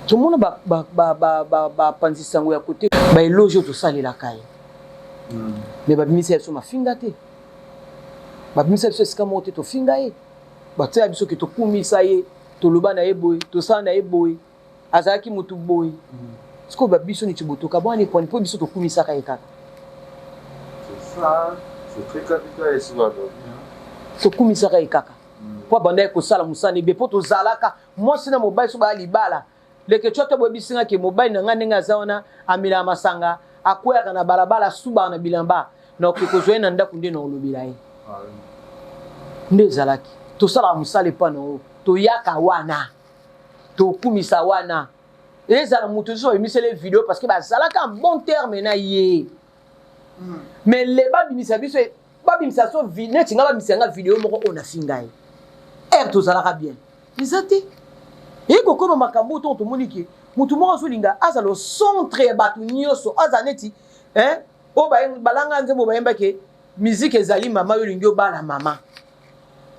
Tomona bapanzi sango ya kote ba eloge oyo tosalelaka ye. Mais babimisa biso mafinga te. Babimisa biso esika moko te tofinga ye. Batia biso ke tokumisa ye, toloba na ye boye, tosala na ye boye. Azalaki motu boye. Sikoyo ba biso neti botoka bwana epwani mpo biso tokumisaka ye kaka. C'est ça, c'est très capital esika alobi. Tokumisaka ye kaka. Mpo abandaki kosala mosala ebe mpo tozalaka mwasi na mobali so baya libala. Leke tshwa to boyebisi nga ke mobali na nga ndenge aza wana amelaka masanga, akweyaka na balabala, asubaka na bilamba. Na oke kozwa ye na ndako nde na olobela ye. Nde ezalaki. Tosalaka mosala epa na yo. Toyaka wana. Tokumisa wana. Ezala moto nyonso babimiseli video parce que bazalaka en bon terme na ye. Mais le babimisa biso babimisa so neti nga babimisa nga video moko oyo nafinga ye. Heure tozalaka bien. Eza te. Eye kokoma makambo oyo ntongo tomoni ke moto moko azolinga azala au centre ya bato nyonso, azala neti hein, oyo balanga nzembo bayembaki musique ezali mama yo olingi obala mama.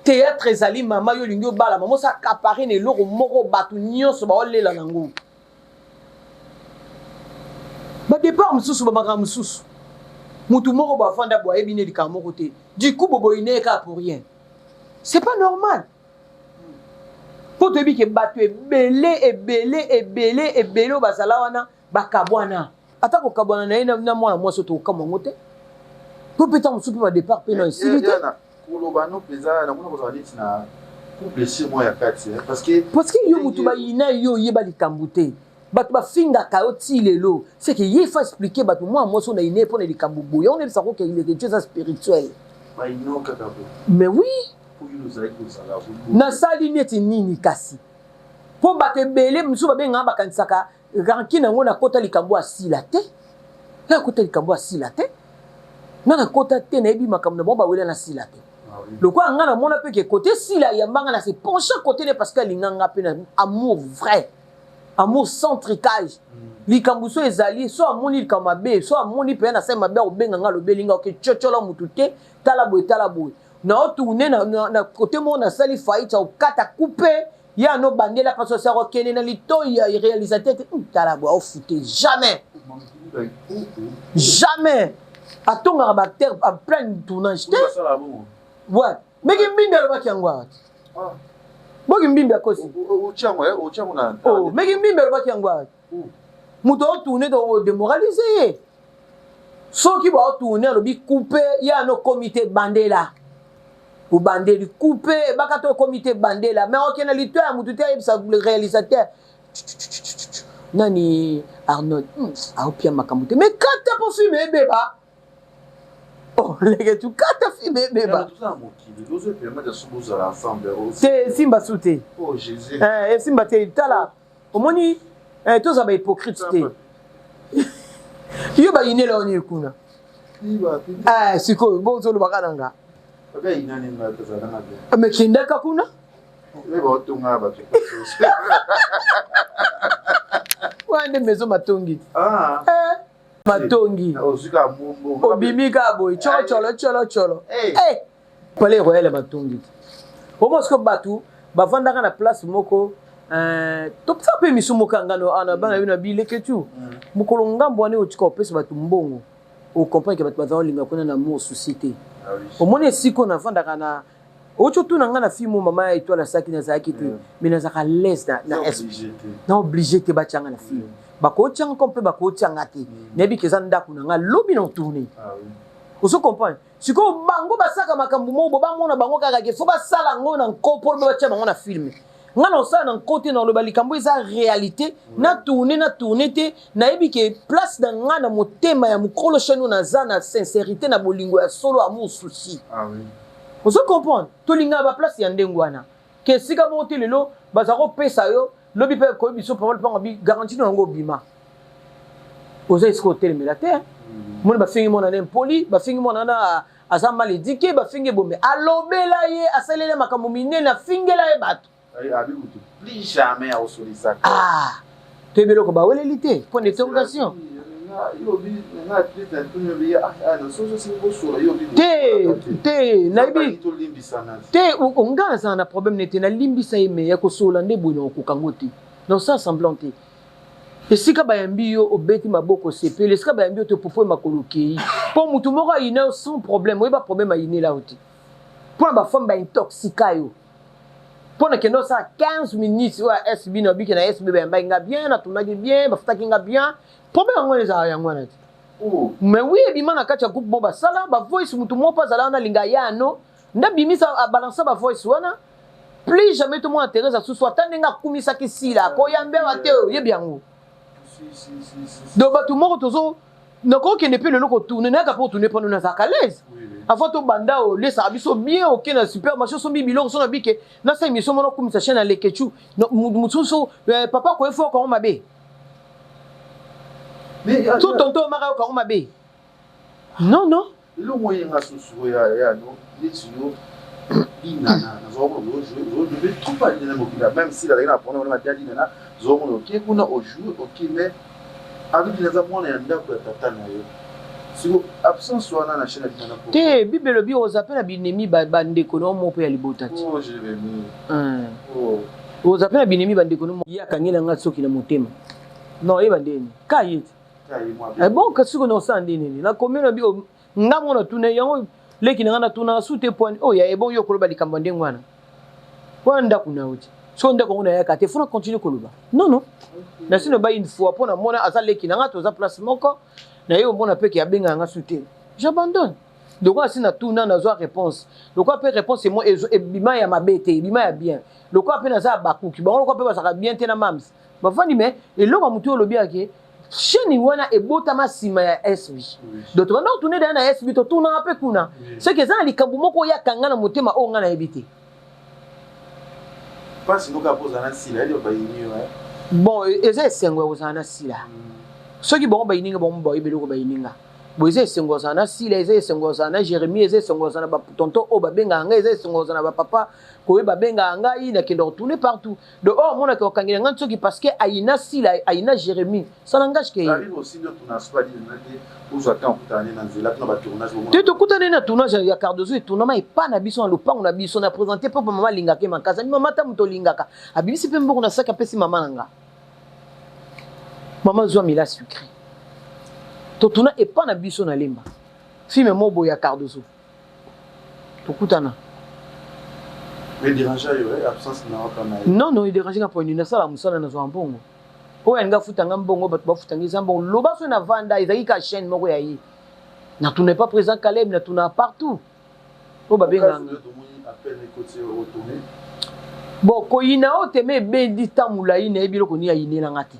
Théâtre ezali mama yo olingi obala mama, osa accaparer na eloko moko bato nyonso baolela nango. Ba départ mosusu ba makambo mosusu. Motu moko bafanda bo ayebi ne likambo moko te. Du coup boboyi ne kaka pour rien. C'est pas normal. Po toyebi ke bato ebele ebele ebele ebele oyo bazala wana bakabwana. Ata kokabwana na ye na mwana mwasi oyo tokokamwa yango te. Po mpe ntango mosusu mpe ba départ mpe na esili te. Koloba no mpenza namona kozala neti na couple sur moi ya kati parce que parce que yo motu bayina yo oyeba likambo te. Bato bafingaka yo ti lelo. C'est que ye faut expliquer bato mwana mwasi oyo na yina ye mpo na likambo boye. Yango nayebisaka ko ke leketshou eza spirituel. Bayina kaka boye. Mais oui. Nasali neti nini kasi? Po bato ebele mosusu babengaka bakanisaka rancune yango nakota likambo asila te. Nakota likambo asila te. Nga nakota te nayebi makambo na bango bawela na sila te. Lokola nga namona pe ke kote sila ayamba nga na se pencha kote ne parce que alinga nga pe na amour vrai. Amour sans tricage. Likambo so ezali so amoni likambo mabe, so amoni pe na sali mabe akobenga nga alobeli nga oke tshotsholo mutu te, tala boye tala boye. Na o tourner na, na, na côté moko nasali faillite ya kokata coupe ye ano bandela parce que akokende na litoyi ya réalisateur te tala boye aofute jamais jamais atongaka ba acteur en plein tournage te. Ouais, meki mbimbi alobaki yango awa te. Boki mbimbi akosi. Oh, meki mbimbi alobaki yango awa. Moto aotourne to démoraliser ye. Soki baotourne alobi coupe ye ano komi te bandela. Obandeli coupe ebaka to komi te bandela. Mais okende litoyi ya motu te ayebisa le réalisateur. Nani Arnold aopia makambo te. Mais kata po film ebeba. Oh, leke tu kata film ebeba. Te esimba su te. Oh Jésus. Eh, esimba te tala. Omoni eh, toza ba hypocrite te. Yo bayinela yo nini kuna? Eh, sikoyo bozolobaka na nga. Mais kendaka kuna? Wana nde maison matongi. Eh, matongi. Obimi kaka boye cholo cholo cholo cholo. Eh, Palais Royal ya matongi. Omo sikoyo bato bavandaka na place moko topesa mpe misu moko ya ngano ana bana bino bileke tu mokolo ngambo wana otika opesa bato mbongo ocomprendre ke bato baza kolinga kuna na amour souci te. Omoni esika oyo navandaka na Oti otuna ngai na film oyo mama ya Etoile asalaki, nazalaki te, mais nazalaka l'aise na esprit, na obligé te batianga na film. Bakotianga comme mpe bakotianga te, nayebi ke eza ndako na ngai, lobi na otourne. Ozo comprendre? Sikoyo bango basaka makambo moko bo bamona bango kaka ke fo basala yango na nko mpo batia bango na film. Ngai na osala na nko te, na oloba likambo eza réalité. Na tourne, na tourne te, nayebi ke place na ngai na motema ya mokolo chaîne oyo, naza na sincérité, na bolingo ya solo, amour, souci. Ozo comprendre? Tolingaka baplace ya ndenge wana, ke esika moko te lelo baza kopesa yo, lobi mpe koyebi biso papa lupango bi garantie na yango obima, oza esika otelemela te. Moni bafingi mwana na impoli, bafingi mwana na aza mal éduqué, bafingi ebombe, alobela ye, asaleli makambo minene, afingela ye bato. Plus jamais akosolisaka. Ah, toyebi eloko baweleli te, point d'interrogation. Te te, nayebi te, nga nazala na problème nete nalimbisa ye, me ya kosolola nde boye na okoka ngo te, na osala semblant te. Esika bayambi yo, obeti maboko, osepeli. Esika bayambi yo te, popo makolo, okei. Mpo motu moko ayina yo sans problème, oyeba problème ayinela yo te, mpona bafemme baintoxika yo. Mpo na kende osala 15 minutes oyo ya SB, na obike na SB, bayambaki nga bien, natunaki bien, bafutaki nga bien. Problème yango wana ezalaka yango wana te. Mais oui, ebima na kati ya groupe mo, basala bavoice, motu moko mpo azala wana, alinga ya no nde abimisa, abalansa bavoice wana. Plus jamais tomona Thérèse asusu, ata ndenge akumisaki Sila, akoyambe awa te, oyebi yango. Donc bato moko tozo nakokende mpe lelo kotourne, nayaka mpe kotourne mpano nazalaka l'aise. Avant tobanda, olesaka biso bien, oke na supermarché, osombi biloko. So nabike nasala émission mona okumisa chaîne ya Lekechu, mosusu papa koyefa okango mabe to tonton omaka yokango mabe. Non, non. Eloko oyenga susu oyo ya no neti yo Dinana, nazomona ozojoue trop pa Dinana mokili, même si azalaki na problème wana ya Dinana, zomona oke kuna ojoue, oke, mais abi Dina aza mwana ya ndako ya tata na yo. Siko absence wana na chaîne ya Dinana? Te, Bible elobi oza mpe na binemi bandeko na yo moko mpe ya libota ti. Oh, Jérémie. Oza mpe na binemi bandeko no. Ye akangela nga soki na motema non, oyeba ndeni ka ye ti. Bon, kasi sikoyo naosala nde nini? Nakomi na bi nga moko natuna yango, leki na nga natunaka su te poani oyo ya ebon. Yo koloba likambo ya ndenge wana wana, ndako na yo te. Soki ndako yango nayaka te, fona continue koloba. Non, non, nasi loba une fois mpo namona aza leki na nga, toza place moko na ye, omona mpe ke abengaka nga su te, j'abandonne. Lokola asi natuna, nazwa réponse, lokola mpe réponse emo ebima ya mabe te, ebima ya bien. Lokola mpe naza ya bakuki bango, lokola mpe bazalaka bien te na mams bafandi, mais eloko ya motu oyo olobi yake chaîne wana ebotama nsima ya SB. Donc tobanda kotourne daya na SB, totournaka mpe kuna. Soki eza na likambo moko oyo akanga na motema oyo nga nayebi te. Mpasi noka mpo ozala na Sila yali bayini yo. Bon, eza esengo ya kozala na Sila. Soki bango bayininga, bango bayebi eloko bayininga. Bo eza esengo kozala na Sila, eza esengo kozala na Jérémie, eza esengo kozala na batonton oyo babengaka ngai, eza esengo kozala na bapapa koyeba babengaka ngai, nakenda kotourne partout. Donc oyo amonaka okangela ngai soki parce que ayina Sila, ayina Jérémie, ça n'engage que ye. Te, tokutani na tournage ya Cardozo, etournama epa na biso na lopango na biso. Na présente mpo mama alingaka ye makasi. Abi mama, ata moto olingaka, abimisi mpe mbongo na saki, apesi mama na nga: "Mama, zwa mila sucré." Totuna epa na biso na Lemba, film mo boye ya Cardozo, tokutana. Non, non, edérange nga point. Nasala mosala, nazwa mbongo oyo alingi afutanga mbongo, bato bafutanga, eza mbongo. Loba so navanda, ezalaki ka chaîne moko ya ye. Natuna epa président Caleb, natuna partout oyo babenganga. Bon, koyina oyo teme ebendi ta molai, nayebi eloko nini ayinelanga te.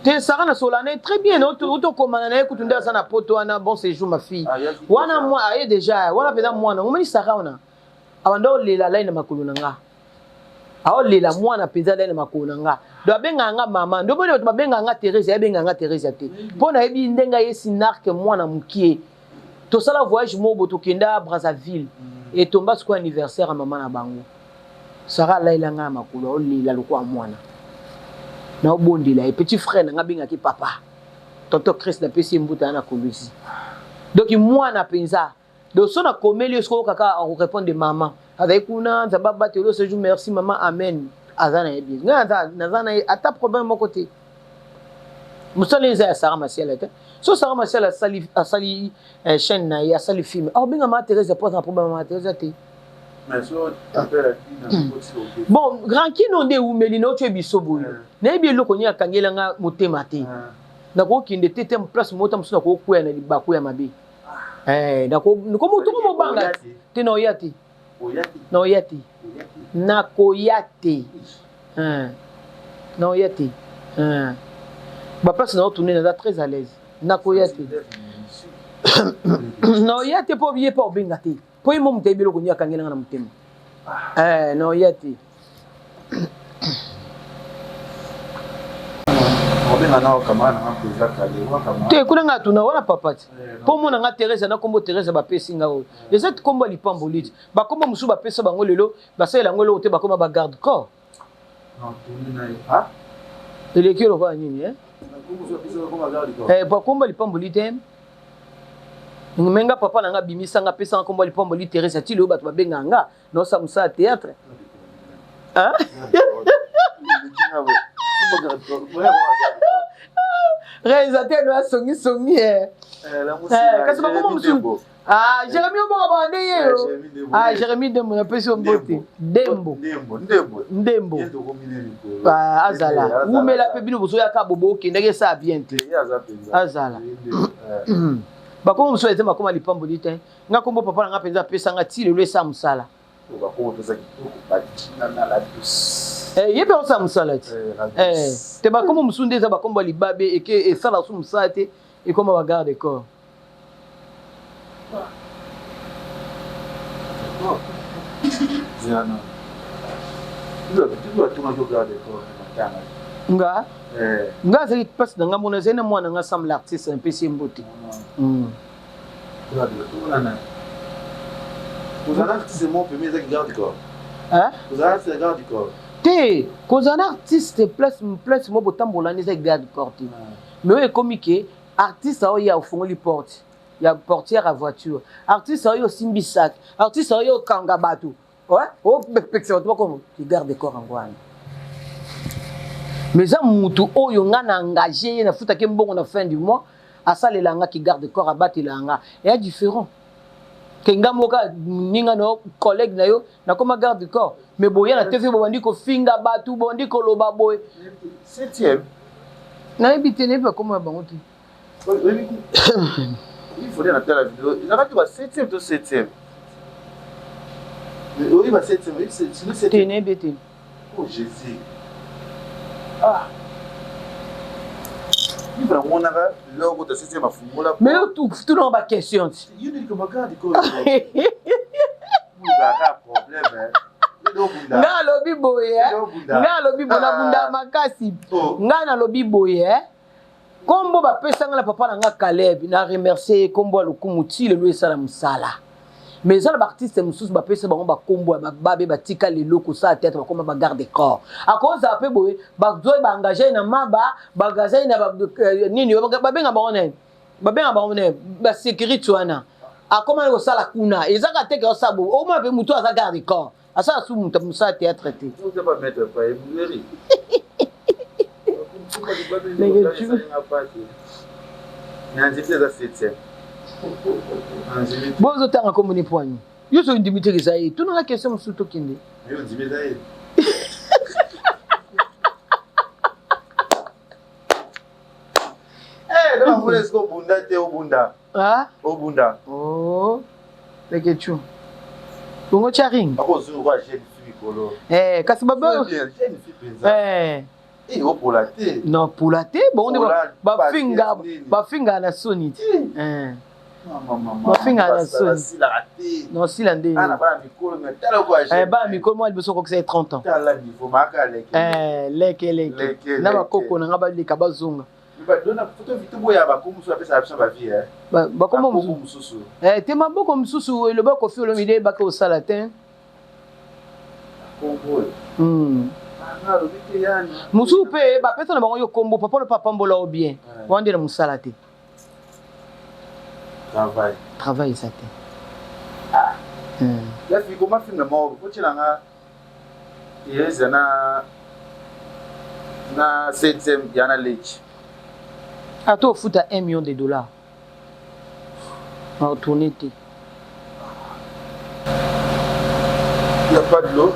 Te, Sara nasola na ye très bien, otokomana na ye kutu nde aza na poto wana. Bon séjour, ma fille. Wana mwa aye déjà wana mpenza mwana omoni Sara wana abanda olela, alai na makolo na nga, aolela mwana mpenza, alai na makolo na nga. Donc abengaka nga mama. Nde omoni bato babengaka nga Therese, abengaka nga Therese te, mpo nayebi ndenge ayesi narke mwana mokie. Tosala voyage moko bo, tokenda Brazzaville, etomba sikoyo anniversaire ya mama na bango. Sara alayela ngai na makolo, aolela lokola mwana, naobondela ye. Petit frère na ngai abengaki papa tonton Chris, napesi ye mbuta ya na Kolwezi. Donc mwana mpenza. Donc so nakomeli yo sikoyo kaka akorépondre: "Mama azali kuna, Nzambe abateli yo séjour, merci mama, amen." Aza na ye bien, ngai naza na ye ata problème moko te. Mosala eza ya Sara Masiala te. So Sarah Masiala asali asali eh, chaîne na ye asali film. Aobenga ma Thérèse po aza na problème ma Thérèse te. Bon, rancune nde ewumeli na otyo biso boye. Eh. Nayebi eloko nini akangela nga motema te. Eh. Nakokende te te place moko ta mosusu nakokwea na libaku ya mabe. Ah. Eh, nakomobanga te na oya te. Nakoya te. Nakoya te. Nakoya te. Ba place na tourner naza très à l'aise. Nakoya te. Nakoya te po ye pa obenga te. Po ye mo moto ayebi eloko nini akangela nga na motema. Eh, nakoya te. Te kuna nga atuna wana papa ti mpo omona nga Therese na kombo Therese bapesi nga oyo eza kombo ya lipamboli ti bakombo mosusu bapesa bango lelo basalela yango eloko te bakoma ba garde corps eleki lokola nini eh? Eh, bakombo ya lipamboli te me nga papa na nga abimisa nga apesa nga kombo ya lipamboli Therese ti lelo bato babengaka nga naosala mosala théâtre hein? Réalisateur no asongi songi eh. eh kasi bakoma mosusu ah Jérémie obonga banga nde ye yo ah Jérémie Dembo napesi yo mbote Dembo Ndembo ah, azala wumela mpe bino bozoyaka bobo okendaki esala bien te azala bakoma mosusu eza makoma lipamboli te Nga kombo papa na nga penza apesa nga ti lelo esa musala. Bakoma pesa kitoko batina na la douce. Eh ye pe osala musala ti. Eh, eh te bakombo mususu nde eza bakombo ya libabe eke esala su musala te ekoma ba garde corps. Zana. Nga eh. Nga azali mpasi na nga mona azali na mwana nga sam l'artiste napesi ye mbote. Mm. Te kozala na artiste place place mo botambola nde eza garde corps te mais oyo ekomi ke artiste aoya ofongoli porte ya portière ya voiture artiste aoyo osimbi sac artiste aoyo okanga bato opekisa bato bakoma garde corps yango wana mais eza mutu oyo nga na engage ye nafutaki mbongo na fin du mois asalela nga ki garde corps abatela nga eya différent ke nga moko ninga na yo collègue na yo nakoma garde corps mais boya na tv bobandi kofinga bato bobandi koloba boye septième nayebi te nayebi bakoma ya bango te Il faut natala video ezalaki ba 7e to 7e oyebi ba 7e te nayebi te oh jésus ah livre namonaka loko ta 7e afungola mais yo tunaka ba question ti yo nde likambo garde corps problème nga alobi boye nga alobi boye nabunda makasi oh. nga nalobi boye Kombo ba pesa nga na papa na nga Caleb na remercier ye kombo ya lokumu ti lelo esala musala. Mais eza na ba artiste mususu ba pesa bango ba kombo ya ba babe ba tika lelo kosala theatre bakoma ba garde corps. Akozala pe boye ba zoi ba engage na maba ba engage na ba euh, nini ba benga bango nani? Ba benga bango nani? Ba securite wana. Akoma kosala kuna ezaka te ke osala boye omona pe mutu aza garde corps. Asala su mutu musala théâtre te. Bozo tanga kombo ni poani. Yo so ndimi te eza ye. Tuna nga question mususu tokende. Yo ndimi eza ye. Eh, donc on est obunda te obunda. Ah? Obunda. Oh. Leketchou. Bongo charing. Ako zuru kwa jeune fille kolo. Eh, kasi baba. Jeune fille penza. Eh. Eh, opola te. Non, pola te. Bongo nde ba finga, ba finga na soni. Eh. Ba finga na soni. Non, sila nde. Ana bana mikolo mais tala kwa jeune. Eh, bana mikolo moi liboso kokisa 30 ans. Tala niveau maka leke. Eh, leke leke. Na bakoko na nga baleka bazonga. Bakombo mosusu eh, te maboko mosusu eloba Koffi Olomide ebaki osala te hmm. mosusu mpe bapesa na bango yo kombo papa lopa apambola yo bien eh. wana nde na mosala te travail eza te ah. hmm. Eza na na 7e ya na leki. Ata ofuta 1 million de dollars na tourner te. Il n'y a pas de l'eau.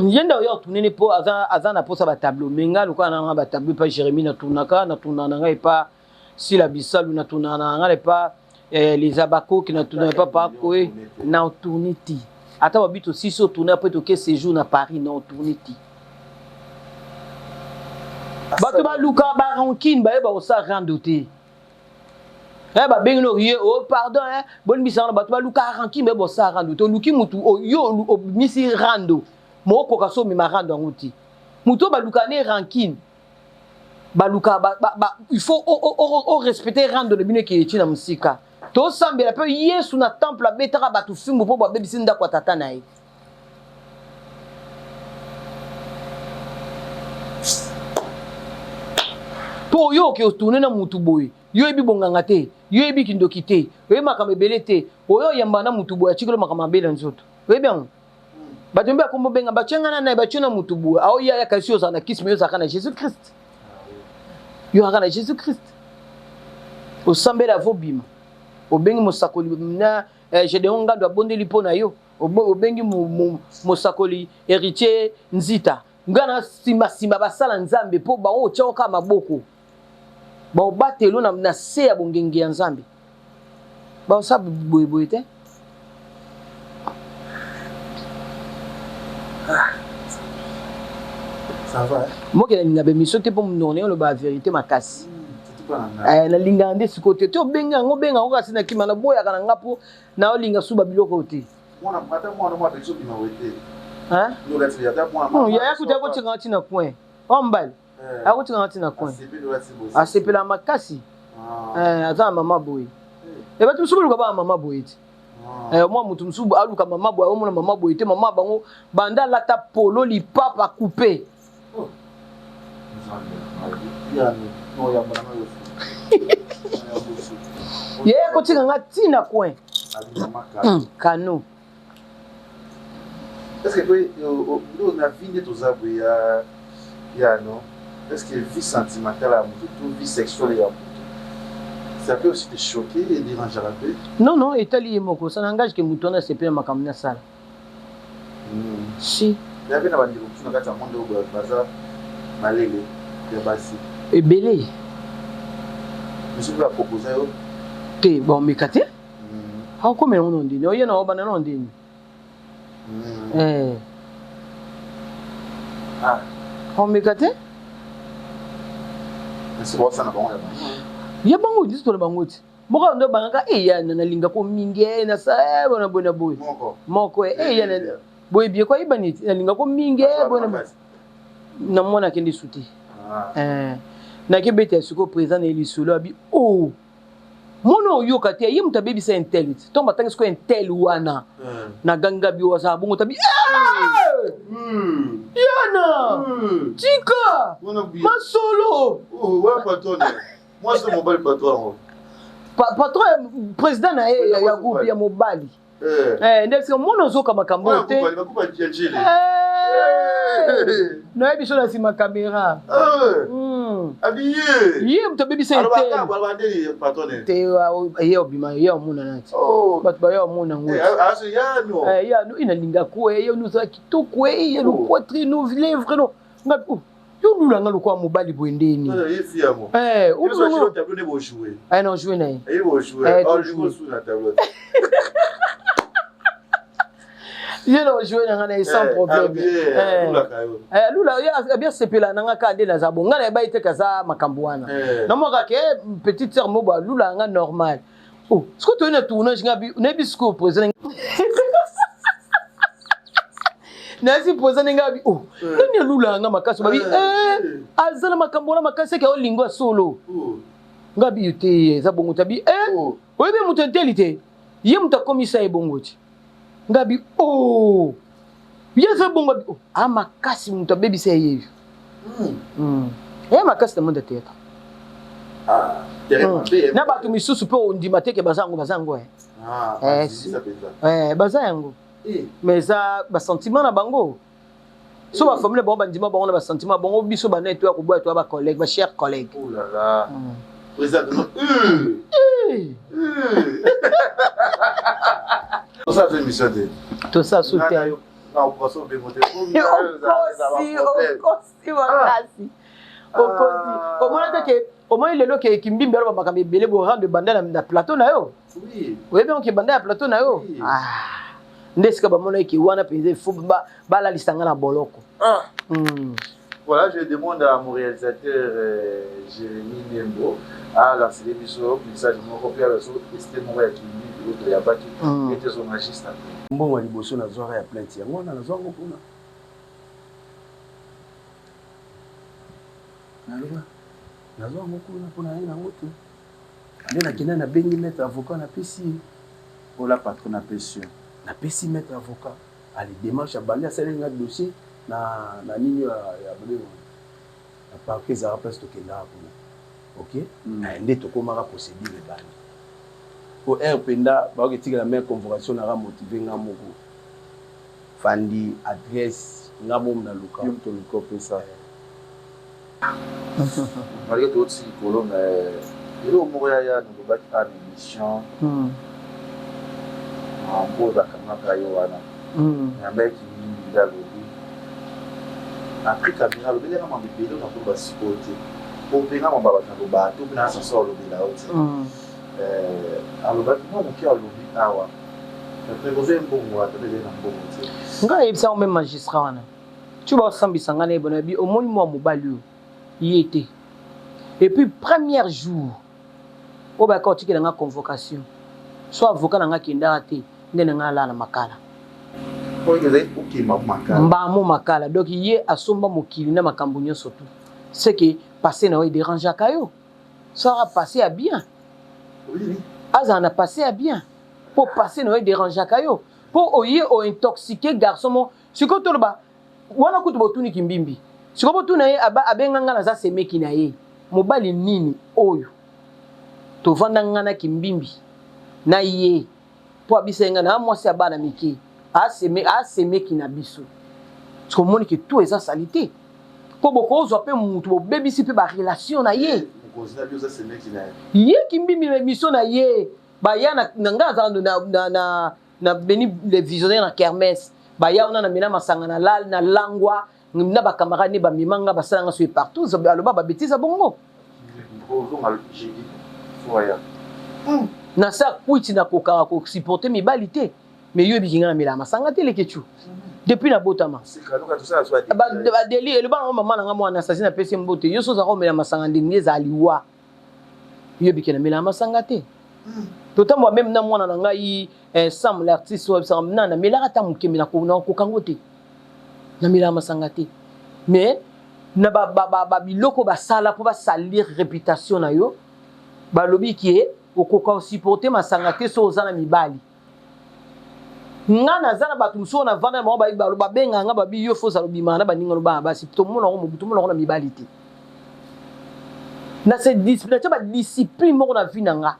ye nde oyo tourne mpo aza, aza na mposa batableau me ngai lokola na nga batableau epa jérémie na tournaka na tournaka na ngai epa sila bisalu na tournaka na ngai epa eh, les abakoki na tournaka epa pakoe na tourne te ata babi tosisi otourne apres toke séjour na paris na otourne te bato baluka barankine bayeba kosala rando te Eh, babengi no ye oh pardon eh, bolimbisa wana bato baluka rankine bayeba kosala rando te oluki mutu yo obimisi rando mokokoka so omema rando yango te moto oyo baluka ne rankine baluka ba, ba, ba, il faut orespecte rando na bino ekeye ti na mosika tosambela mpe yesu na temple abetaka bato fimbu mpo babebisi ndako ya tata na ye mpo oyo oke otourne na mutu boye yo oyebi bonganga te yo oyebi kindoki te oyebi makambo ebele te oyo oyamba na mutu boye atikelo makambo mabe na nzoto oyebi yango bato mbe akombo benga batye nga na naye batye na mutu boye aoya ya kasi ozala na kisi me ozalaka na jésus christ yo ozalaka na jésus christ osambela avobima obengi mosakoli na eh, gedeon ngando abondeli mpo na yo obengi mosakoli héritier nzita nga na nsima nsima basala nzambe mpo bango otya kaka maboko baobatelo na, na se ya bongenge ya nzambe baosala boyeboye te moke nalinga bemission te mpo monoko na ye oloba verité makasi hmm, eh, nalingaka nde sikoyo te te obenga yango obenga yango kasi nakima naboyaka na nga mpo naolinga suba biloko te yaya kuta akotika nga ntina coin oyo mobali eh. akotika nga ntina coin asepela makasi ah. eh, aza na mama boye eh. bato mosusu baluka bana mama boye ti ah. mwa moto mosusu aluka mama boye aomona mama boye te mama bango banda alata polo lipapa coupe oh. Yaya akotika nga ti na coin. Hmm, kano. Est-ce que euh, euh, na vie nde toza boye ya ya non est-ce que vie sentimentale ya moto to vie sexuelle ya moto ça peut aussi te choquer et déranger un peu Non non, etali ye moko, ça n'engage que moto wana asepela makambo nasala. Hmm. Si. Ya pe na bandeko mosusu na kati ya monde oyo baza malele ya basi. Ebele. Mosusu mpe aproposa yo. Te, bon meka te. Hmm. Akokomela ngo na ndeni, oye na obanda na ndeni. Hmm. Eh. Ah. Omeka te? Esi bosana bango ya bango. Ya bango, biso tona bango ti. Moko ndo bangaka e ya na nalinga ko mingi e na sa e bona boye na boye. Moko. Moko e e ya na boye bien ko ayeba neti nalinga ko mingi e boye na na mwana akende su te. Ah. Eh. Nakebeta sikoyo président na ye lisolo abi oh mwana oyoka te ye moto abebisa intel ti ntango batangi sikoyo intel wana Hmm. na ganga bi oyo azala bongo tabi eh! Hmm. yana Hmm. tika Wana bi- masolo Oh, wana patron. Mwasi na mobali patron yango. Pa, patron président na ye ya, ya groupe ya mobali Eh. eh, nde sika mona ozoka makambo oyo te Wana groupe ya Njili. Eh, nayebi biso na nsima kamera Eh. mm. Abiye. ye moto abebisa Alobaka etele alobaka nde patron ne. te ye obima ye omonana ti Oh. bato baya omona yango Eh, azo yano. Eh, ye ano inalinga ko ye nozala kitoko ye Oh. lo poitrine no lèvre no nga oh, yo lula nga lokola mobali boye ndeni Ye fi yango. Eh, Yo so olula shilo tableau ne bo jouer. nga na joue na ye Ye bo jouer. Eh, Oh, to jouer jouer. sous na tableau. ye na joue na nga na ye sans problème Eh. Lula yo. Eh, lula ye abi asepela na nga kaka nde naza bo nga nayeba ye te kaza makambo wana Eh. namonaka ke petite sœur mo bo alula nga normal oh sikoyo toye na tournage nga nayebi sikoyo président nayesi président ndenge abi oh nani alula nga makasi babi eh aza na makambo wana makasi eke aolingo ya solo Oh. nga bi te eza bongo te abi eh Oh. oyebi moto enteli te ye moto akomisa ye bongo ti nga bi oh ye aza bongo abi oh a makasi moto abebisa ye yeyo Hmm. mm. ye makasi na monde ya théâtre Ah, terrain Mm. mabe. na bato misusu mpe ondima te ke baza yango baza yango eh. Ah, Eh, bazindisa mpenza. Eh, baza yango Eh. mais eza basentiment na bango. So ba famille bango bandima bango na ba sentiment bango biso bana eto ya koboya to ba collègue ba chers collègues. Oh là là. Président Tosala émission te. Tosala su te. Okosi okosi makasi. Okosi. Omona te ke omoni lelo ke kimbimbi aloba makambo ebele bo rendre banda na plateau na yo. Oyebi yango ke banda ya plateau na yo. Ah. Nde esika bamonaki ke wana mpenza il faut balalisa nga na boloko. Ah. Voilà, je demande à mon réalisateur euh, Jérémy Nembo à lancer biso message moko mpe azo este moko ya kimbimbi oyo toyabaki ete ezonga juste après. Mbongo ya liboso nazwaka ya plainte yango wana nazwa yango kuna. Naloba nazwa yango kuna mpo naye nango te. Nde nakenda nabengi maître avocat napesi ye. Ola patron napesi yo. Napesi maître avocat. Allez demarche abandi asaleli nga dossier na na nini ya ya babenga na parquet ezalaka place tokendaka kuna ok mm. Eh, nde tokomaka procédure ebandi po heure mpenza bakoki etikela mare convocation naka motive nga moko fandi adresse nga momu na luka yo moto oluka opesa malgré toti likolo mais eloko moko yaya nalobaki a na émission makambo oyo bakangaka yo wana nayambaki mingi nde alobi après caméra alobelaka mambo ebele oyo nakoloba sikoyo te po mpe nga mambo ya bato nalobaka te mpe na sanso alobela yo te alobaki mwa moke alobi awa après kozwa ye mbongo ata mpe ezali na mbongo te ngai ayebisa yango meme magistrat wana ti baosambisa ngai na ye bona bi omoni mwa mobali oyo ye te et puis premier jour oyo bayaka kotikela nga convocation so avocat na nga akendaka te nde na ngai alala na makala mbamo makala donc ye asomba mokili na makambo nyonso tout ce que passé na yo ederangeaka yo soka passé ya bien azala na passé ya bien mpo passé na yo ederangeaka yo mpo oye ointoxique garçon mo sikoyo toloba wana kutu botuni kimbimbi sikoyo botuna ye abenga nga naza semeki na ye mobali nini oyo tovanda nga na kimbimbi na ye mpo abisa ye nga na mwasi ya bana mike asemeki na biso sokomoni ke tout eza salite mpo bokozwa mpe mutu bobebisi mpe barelation na ye ye kimbimbi na emission na ye baya na nga azala na, na, na, na beni le visionnaire na kermesse baya wana na mela masanga na lal na langwa na ba camarade ne bamema nga basala nga soki partout aloba ba betise bongo na sa kwiti nakokaka kosupporte mibali te mais yo ebiki nga na melaka masanga te lekechu depuis nabotama badeli eloba nango mama na nga mwana sasi napesi mbote yo so ozalaka komela masanga ndenge ezala liwa yo bike na melaka masanga te totambola meme na mwana na ngai eh, sam l'artiste oyo abisaka na namelaka ata moke me nakoka yango te namelaka masanga te mais na babiloko basala mpo basalir réputation na yo balobi ke okoka osupporte masanga te so oza na mibali nga naza na bato mosusu na vanda na bango bayebi balo babenga nga babi yo fo ozala obimaka na baninga no bana basi tomona yango mobutu tomona yango na mibali te na se discipline natia badiscipline moko na vie na nga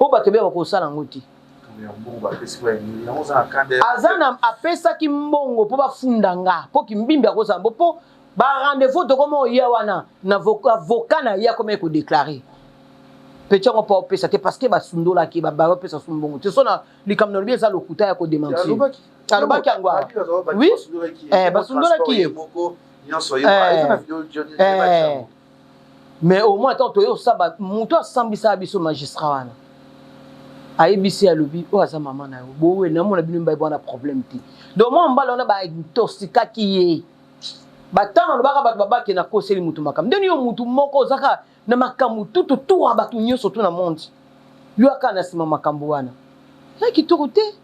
oyo bato ebele bakosala yango te aza na apesaki mbongo mpo bafunda nga mpo kimbimbi akozala mpo mpo ba rendez-vous tokoma oya wana na avocat na ye akomaki kodeklare petit yango mpo opesa te parce que basundolaki bapesa su mbongo te so na likambo nalobi eza lokuta ya kodementir alobaki yango awa oui eh, basundolaki ye eh, eh. Mais au moins tant toye osaba moto asambisaka biso magistrat wana ayebisi alobi oyo aza mama na yo bowe namona bino mibali bwana problème te donc mwa mobali wana baintoxikaki ye batango alobaka bato babake nakoseli motu makambo ndeni yo motu moko ozaka na makambo tutu tour ya bato nyonso tu na monde yo aka na nsima makambo wana eza kitoko te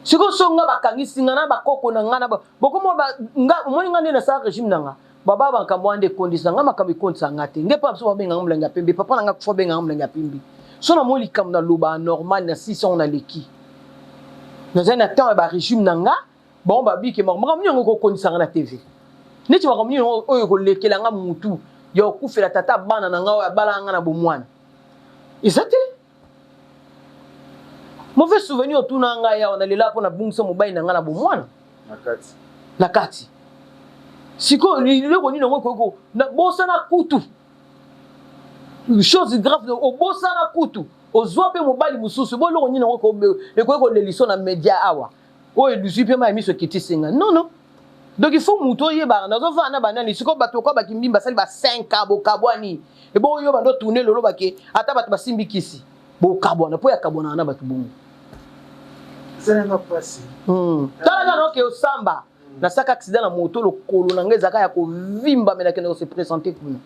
sikoyo so nga bakangisi nga na bakoko na nga na bokomo nga omoni nga nde nasala régime na nga baba makambo wana nde ekondisa nga makambo ekondisa nga te nge mpa biso babenga nga molangi ya pembe papa na nga kufa abenga nga molangi ya pembe so namoni likambo naloba normal na 600 naleki nazali na temps ya barégime na nga bango babike makambo nini yango ekokondisa nga na tv neti makambo nini oyo ekolekela nga mutu ya kokufela tata bana na nga oyo abalaka nga na bomwana eza te mauvais souvenir otuna ngai awa nalela mpo nabungisa mobali na ngai na bomwana Na kati. Sikoyo eloko nini yango ekoki ko bosana kutu. Chose grave obosana kutu. Ozwa pe mobali mosusu bo eloko nini yango ekoki koleliso na media awa. Oyo edusui pe mayi miso ekitisi nga. Non non. Donc il faut mutu oyebaka nazovanda na banani sikoyo bato lokola bakimbimbi basali ba 5 ans bokabwani ebongo yo bando tourne lolo bake ata bato basimbi kisi bokabwana mpo ya kabwanaka na bato bongo esalanga mpasi hmm. tala kaka naoke osamba hmm. nasaka accident na moto lokolo na ngai ezalaka ya kovimba me nakende kose présente kuna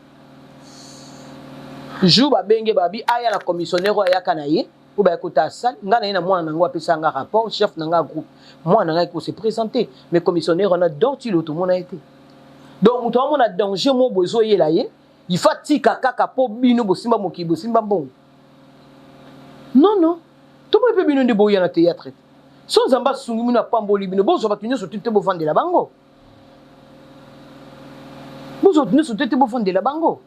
jour babenge babi aya na commissionnaire oyo ayaka na ye oyo baya kota asali ngai na ye na mwana na yango apesa nga rapport chef na nga groupe mwana na ngai kose présente mais commissionnaire wana dortilo tomona ye te donc moto amona danger moko boye ezoyela ye il faut atika kaka mpo bino bosimba mokili bosimba mbongo non non tomoni mpe bino nde boya na théâtre te so nzambe asungi bino apamboli bino bozwa bato nyonso te te bovandela bango bozwa bato nyonso te te bovandela bango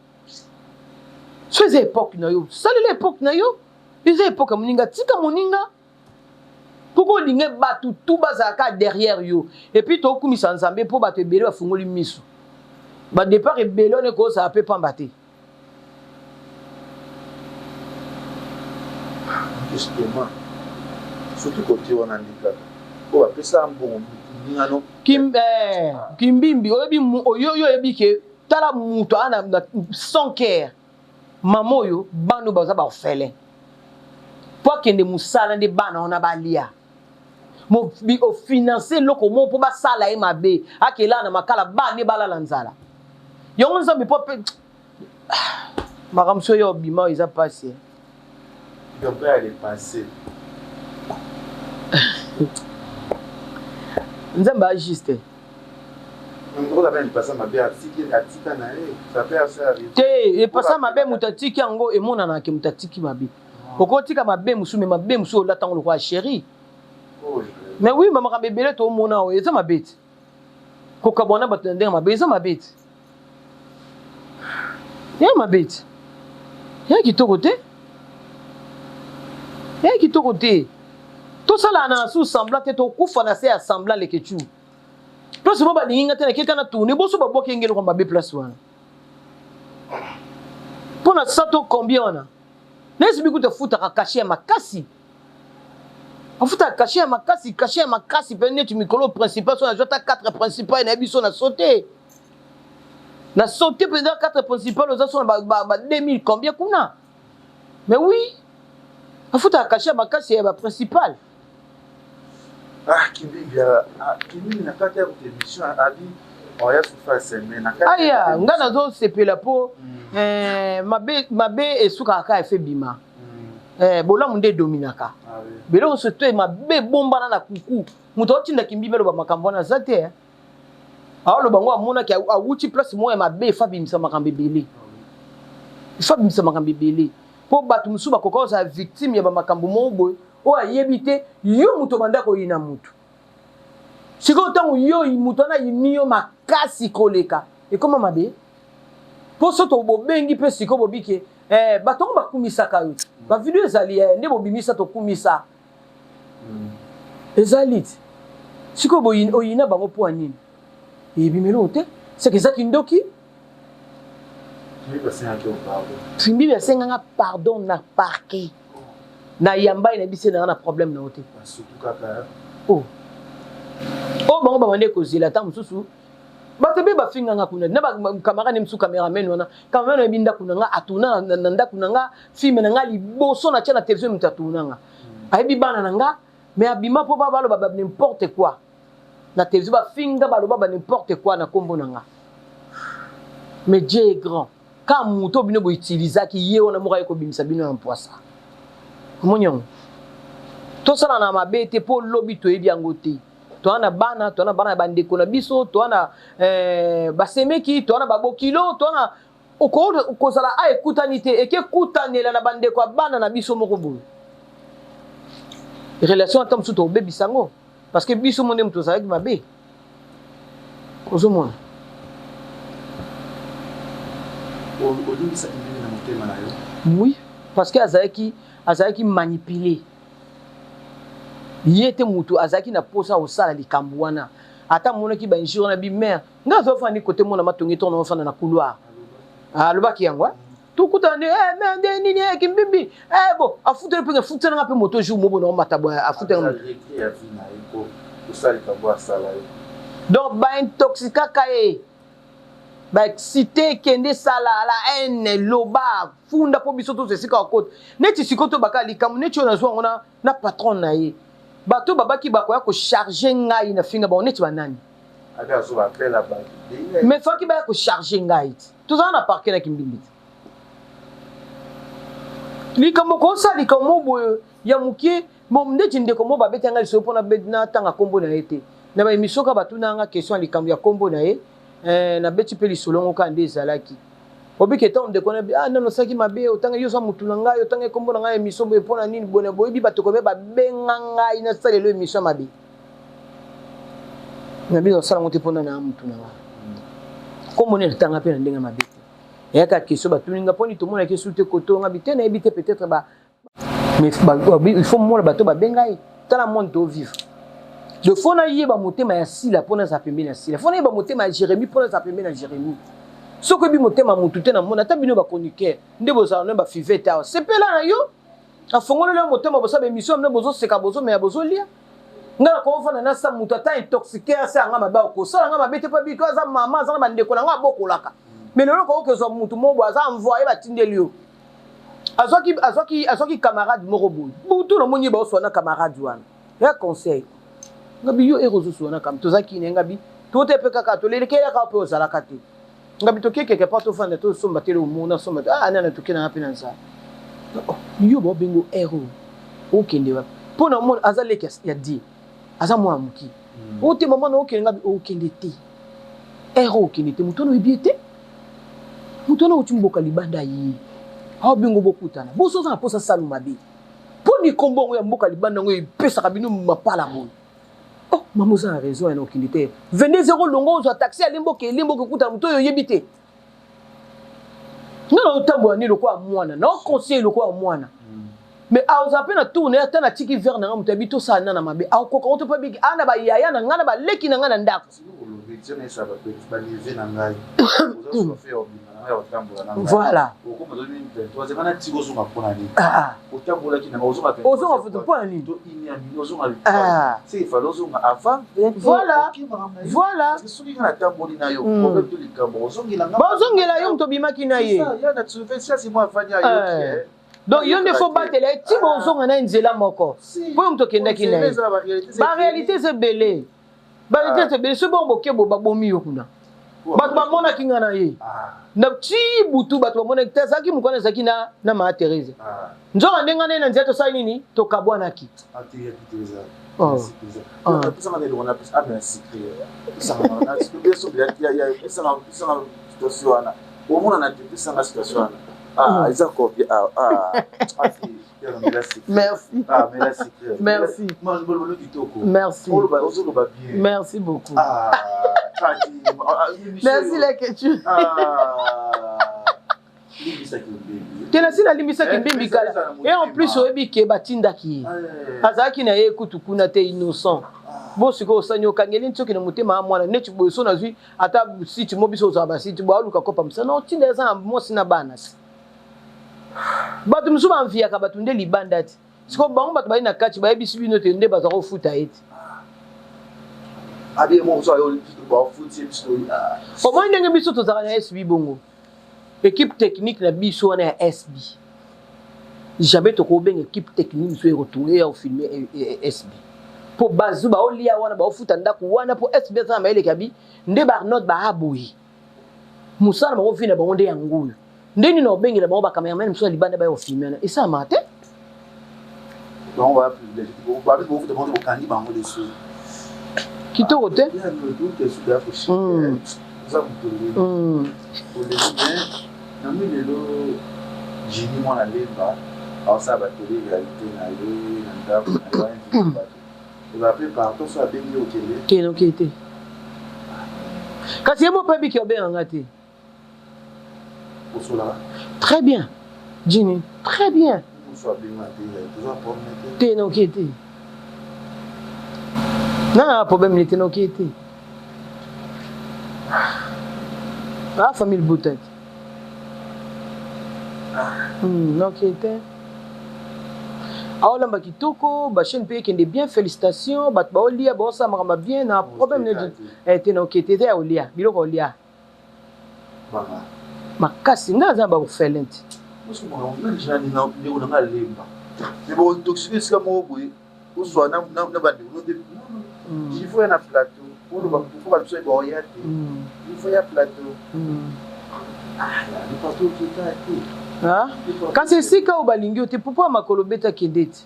so eza epoke na yo salela epoke na yo eza epoke ya moninga tika moninga Pourquoi olingi bato tout bazalaka derrière yo et puis tokumisa Nzambe mpo bato ebele bafungoli miso ba départ ebele wana ekozala mpe pamba te. Justement, surtout côté wana nde kaka oyo bapesa mbongo moningano Kim, eh, kimbimbi oyebi oyo oyebi ke tala moto aa na sans cœur Mama oyo bana oyo baza ba orphelin po akende musala nde bana wana balia ofinance eloko moko po basala ye mabe akelala na makala bana nde balala nzala yango nzambe po pe makambo so yo obima eza pasi eh. Nzambe a juste. Te epasa mabe moto atiki yango emonanaka ke moto atiki mabe. Ah. Okotika mabe mosusu me mabe mosusu olata yango lokola chérie. Oh, mais oui makambo ebele tomona oyo eza mabe te. Kokabwana bato na ndenge mabe eza mabe te. Ya mabe te. Ya kitoko te. Ya kitoko te. Tosala na sous semblant te tokufa na se ya semblant leketchou. Place mo balingi nga te na keka na tourner boso babwaki nge eloko mabe place wana. Mpo na sato combien wana? Nesi bikuta futaka cachet ya makasi. Afuta cachet ya makasi, cachet ya makasi pe neti mikolo principal so nazwa ata 4 principal na biso na sauter. Na sauter penza 4 principal oza so na ba, ba, ba 2000 combien kuna. Mais oui. Afuta cachet ya makasi ya ba principal. Ah, kibibi, ah, kibibi na kati ya émission abi oya sufa semaine na kati. Aya, nga nazo sepela po mm. eh, mabe mabe esukaka kaka efe bima. Eh, bolamu nde edominaka ah, biloko surtout mabe ebombana na kuku moto aotinda kimbibi aloba makambo wana aza te eh. aoloba ngo amonaki awuti place moko ya mabe efa abimisa makambo ebele efa abimisa makambo ebele mpo bato mosusu bakoka kozala victime ya bamakambo moko boye oyo ayebi te yo moto obanda koyina moto sikoyo ntango yo moto wana ayini yo makasi koleka ekoma mabe mpo so to bobengi mpe sikoyo bobike eh, bato yango bakumisaka yo ti bavideo ezali eh, nde bobimisa tokumisa mm. ezali ti sikoyo oyina bango mpo ya nini ebimeli oyo te seke eza kindoki Kimbibi asenganga pardon na parquet na yamba ye na bise nanga na problème na yo te oh. oyo bango babandi kozela ata mosusu bato ebe bafinga nga kuna na bacamarade mosusu cameraman wana cameraman oyebi ndako na nga atuna na ndako na nga filme na nga liboso na tia na televizio moto atuna nga hmm. ayebi bana na nga mais abima mpo baloba ba n'importe quoi na televizio bafinga baloba ba n'importe quoi na nkombo na nga mais Dieu est grand ka moto bino boutilisaki ye wana moko aye kobimisa bino na mpwasa omoni yango tosala na mabe te mpo lobi toyebi yango te toa na bana toa na bana ya bandeko na biso toa na eh, basemeki toa na babokilo toa na kozala a ekutani te eke kutanela na bandeko ya bana na biso moko boye relation ata mosusu tokobebisa yango parce que biso mo nde moto ozalaki mabe ozomona olimbisaki ndenge na motema na yo oui parce que azalaki azalaki manipulé ye te moto azalaki na mposa kosala likambo wana. Ata amonaki ba injure wana bi mère nga azofanda ni kote mona matongi to na na couloir. Alobaki yango. Tokutana nde eh, mais nde nini eh, kimbimbi eh, bon afuteli mpe afutela nga mpe moto jour mobo na omata boye afutela nga donc baintoxikaka ye baexcite kende sala la haine loba funda mpo biso tozo esika okota neti sikoyo tobaka likambo neti oyo nazwa yango na, na patron na ye bato babaki bakoya kocharge ngai na finga bango neti banani mais faki baya kocharge ngai ti tozala na parquet na kimbimbi te likambo kosala likambo boye ya mokie bon ndeti ndeko moko babeti yanga lisolo mpona natanga nkombo na ye te na baemission kaka batuna yanga question ya likambo ya nkombo na ye eh, nabeti mpe lisolo yango kaka nde ezalaki obiki ntango ndeko na ah nano osalaki mabe otanga yo oza motu na ngai otanga nkombo na ngai emission boye mpo na nini boye boyebi bato kobe babenga ngai nasalelo emission mabe na biso asala yango te mpona na motu na nga nkombo nini atanga mpe na ndenge mabe te eyaka question batuni nga mponi tomonaki esu te koto nga bi te nayebi te peut-être ba mais il faut mona bato babenga ye tala monde to vivre de faut nayeba motema ya sila mpo nazala pembeni ya sila faut nayeba motema ya jérémie mpo nazala pembeni ya jérémie soki oyebi motema motu te na mona ata bino bachroniqueur nde bozala no bafivete awa sepela na yo afongoleli yo motema bosala baémission bino bozoseka bozomela bozolia nga nakofanda na sa moto ata intoxiqué asala nga mabe akosala nga mabe te mpo abiki aza mama aza na bandeko na nga abokolaka mais lelo okoki kozwa motu moko boye aza envoye batindeli yo azwaki azwaki azwaki camarade moko boye butu namoni ye baoswa na camarade wana ya conseil ngabi yo ere ozoswa na kam tozalaki ne ngabi tote mpe kaka tolelekelaka mpe ozalaka te ngabi toke quelque part tofanda tosomba tele omona somba ah nana toke nanga mpe na nzala oh, yo baobengo ere okende wapi mpo na omona aza leki ya die aza mwana moki hmm. ote mama na okende ngabi okende te ere okende te moto wana oyebi ye te moto wana oti mboka libanda ye aobengo bokutana boso oza na mposa salu mabe mpo nikombo yango ya mboka libanda yango epesaka bino mapala boye oh mama oza na raison ya na okende te 22 zero longo ozwa taxi ya limboka elimboka ekutana moto oyo oyebi te nga na otambola nde lokola mwana na oconseille lokola mwana mais aoza mpe na tour na ye ata natiki verre na nga moto abi tosala na na mabe akoka ngo to mpe abiki ana bayaya na nga na baleki na nga na ndako voilà ozonga foto mpo na nini voilà voilà soki nga natamboli na yo hmm. problème to likambo ozongela nga bazongela yo moto obimaki na ye eh. donc yo nde fo batela ye ti bozonga na ye nzela moko mpo yo moto okendaki na ye baréalité eza ebele baréalité eza ebele soki bongo bokebo babomi yo kuna bato bamonaki nga na ye ah. na ti butu bato bamonaki te azalaki mokwana azalaki na, na maa therese ah. nzoka nde nga na ye na nzela tosali nini tokabwanaki oh. Ah. Eza combien? Merci. Ah, merci. Merci. Merci. Merci beaucoup. Ah, merci la question. Te nasi nalimbisaki mbimbi kala. Et en plus oyebi ke batindaki ye. Azalaki na ye kutu kuna te innocent. Bo sikoyo osani okangeli nsoki na motema ya mwana neti boye so nazwi ata site mo biso ozala basite boye aluka kopa mosala na otinda eza na mwasi na bana si bato mosusu baenviaka bato nde libanda ti sikoyo bango bato baye na kati bayebisi bino te nde baza kofuta ye ti omoni ndenge biso tozalaka na sb bongo équipe technique na biso wana ya sb jamais tokobenga équipe technique mosusu ekotourne ya kofilme sb mpo bazu baolia wana baofuta ndako wana mpo sb aza na mayele kabi nde baarnold baaboyi mosala bango vi na bango nde yango oyo nde nini obengela bango bacameraman mosusu ya libanda baya kofilme wana esalamaka te kitoko te nami lelo jini mwana lemba aosala batele réalité na ye na ndako na ye bato ozala mpe pardon so abengi okende te okende te kasi ye moko abiki abenga nga te osolaka très bien jini très bien te noki te nanga na problème te noki te. Ah, famille libota te. Naokende te. Aolamba kitoko, ba chaîne pe ekende bien, félicitations, bato baolia, baosala makambo ya bien, na problème ne eh, te naokende te, te ya olia, biloko olia. Makasi, ngai naza na ba orphelin te. Ndeko na ngai alemba. Mais bon, toxique esika moko boye. Ozwa na na bandeko no te. Il faut ya na plateau. Oloba pourquoi bato soki baoya te. Il faut ya plateau. Ah, ya plateau okeka te. Ah? Kasi esika oyo balingi yo te, pourquoi makolo beta kende te?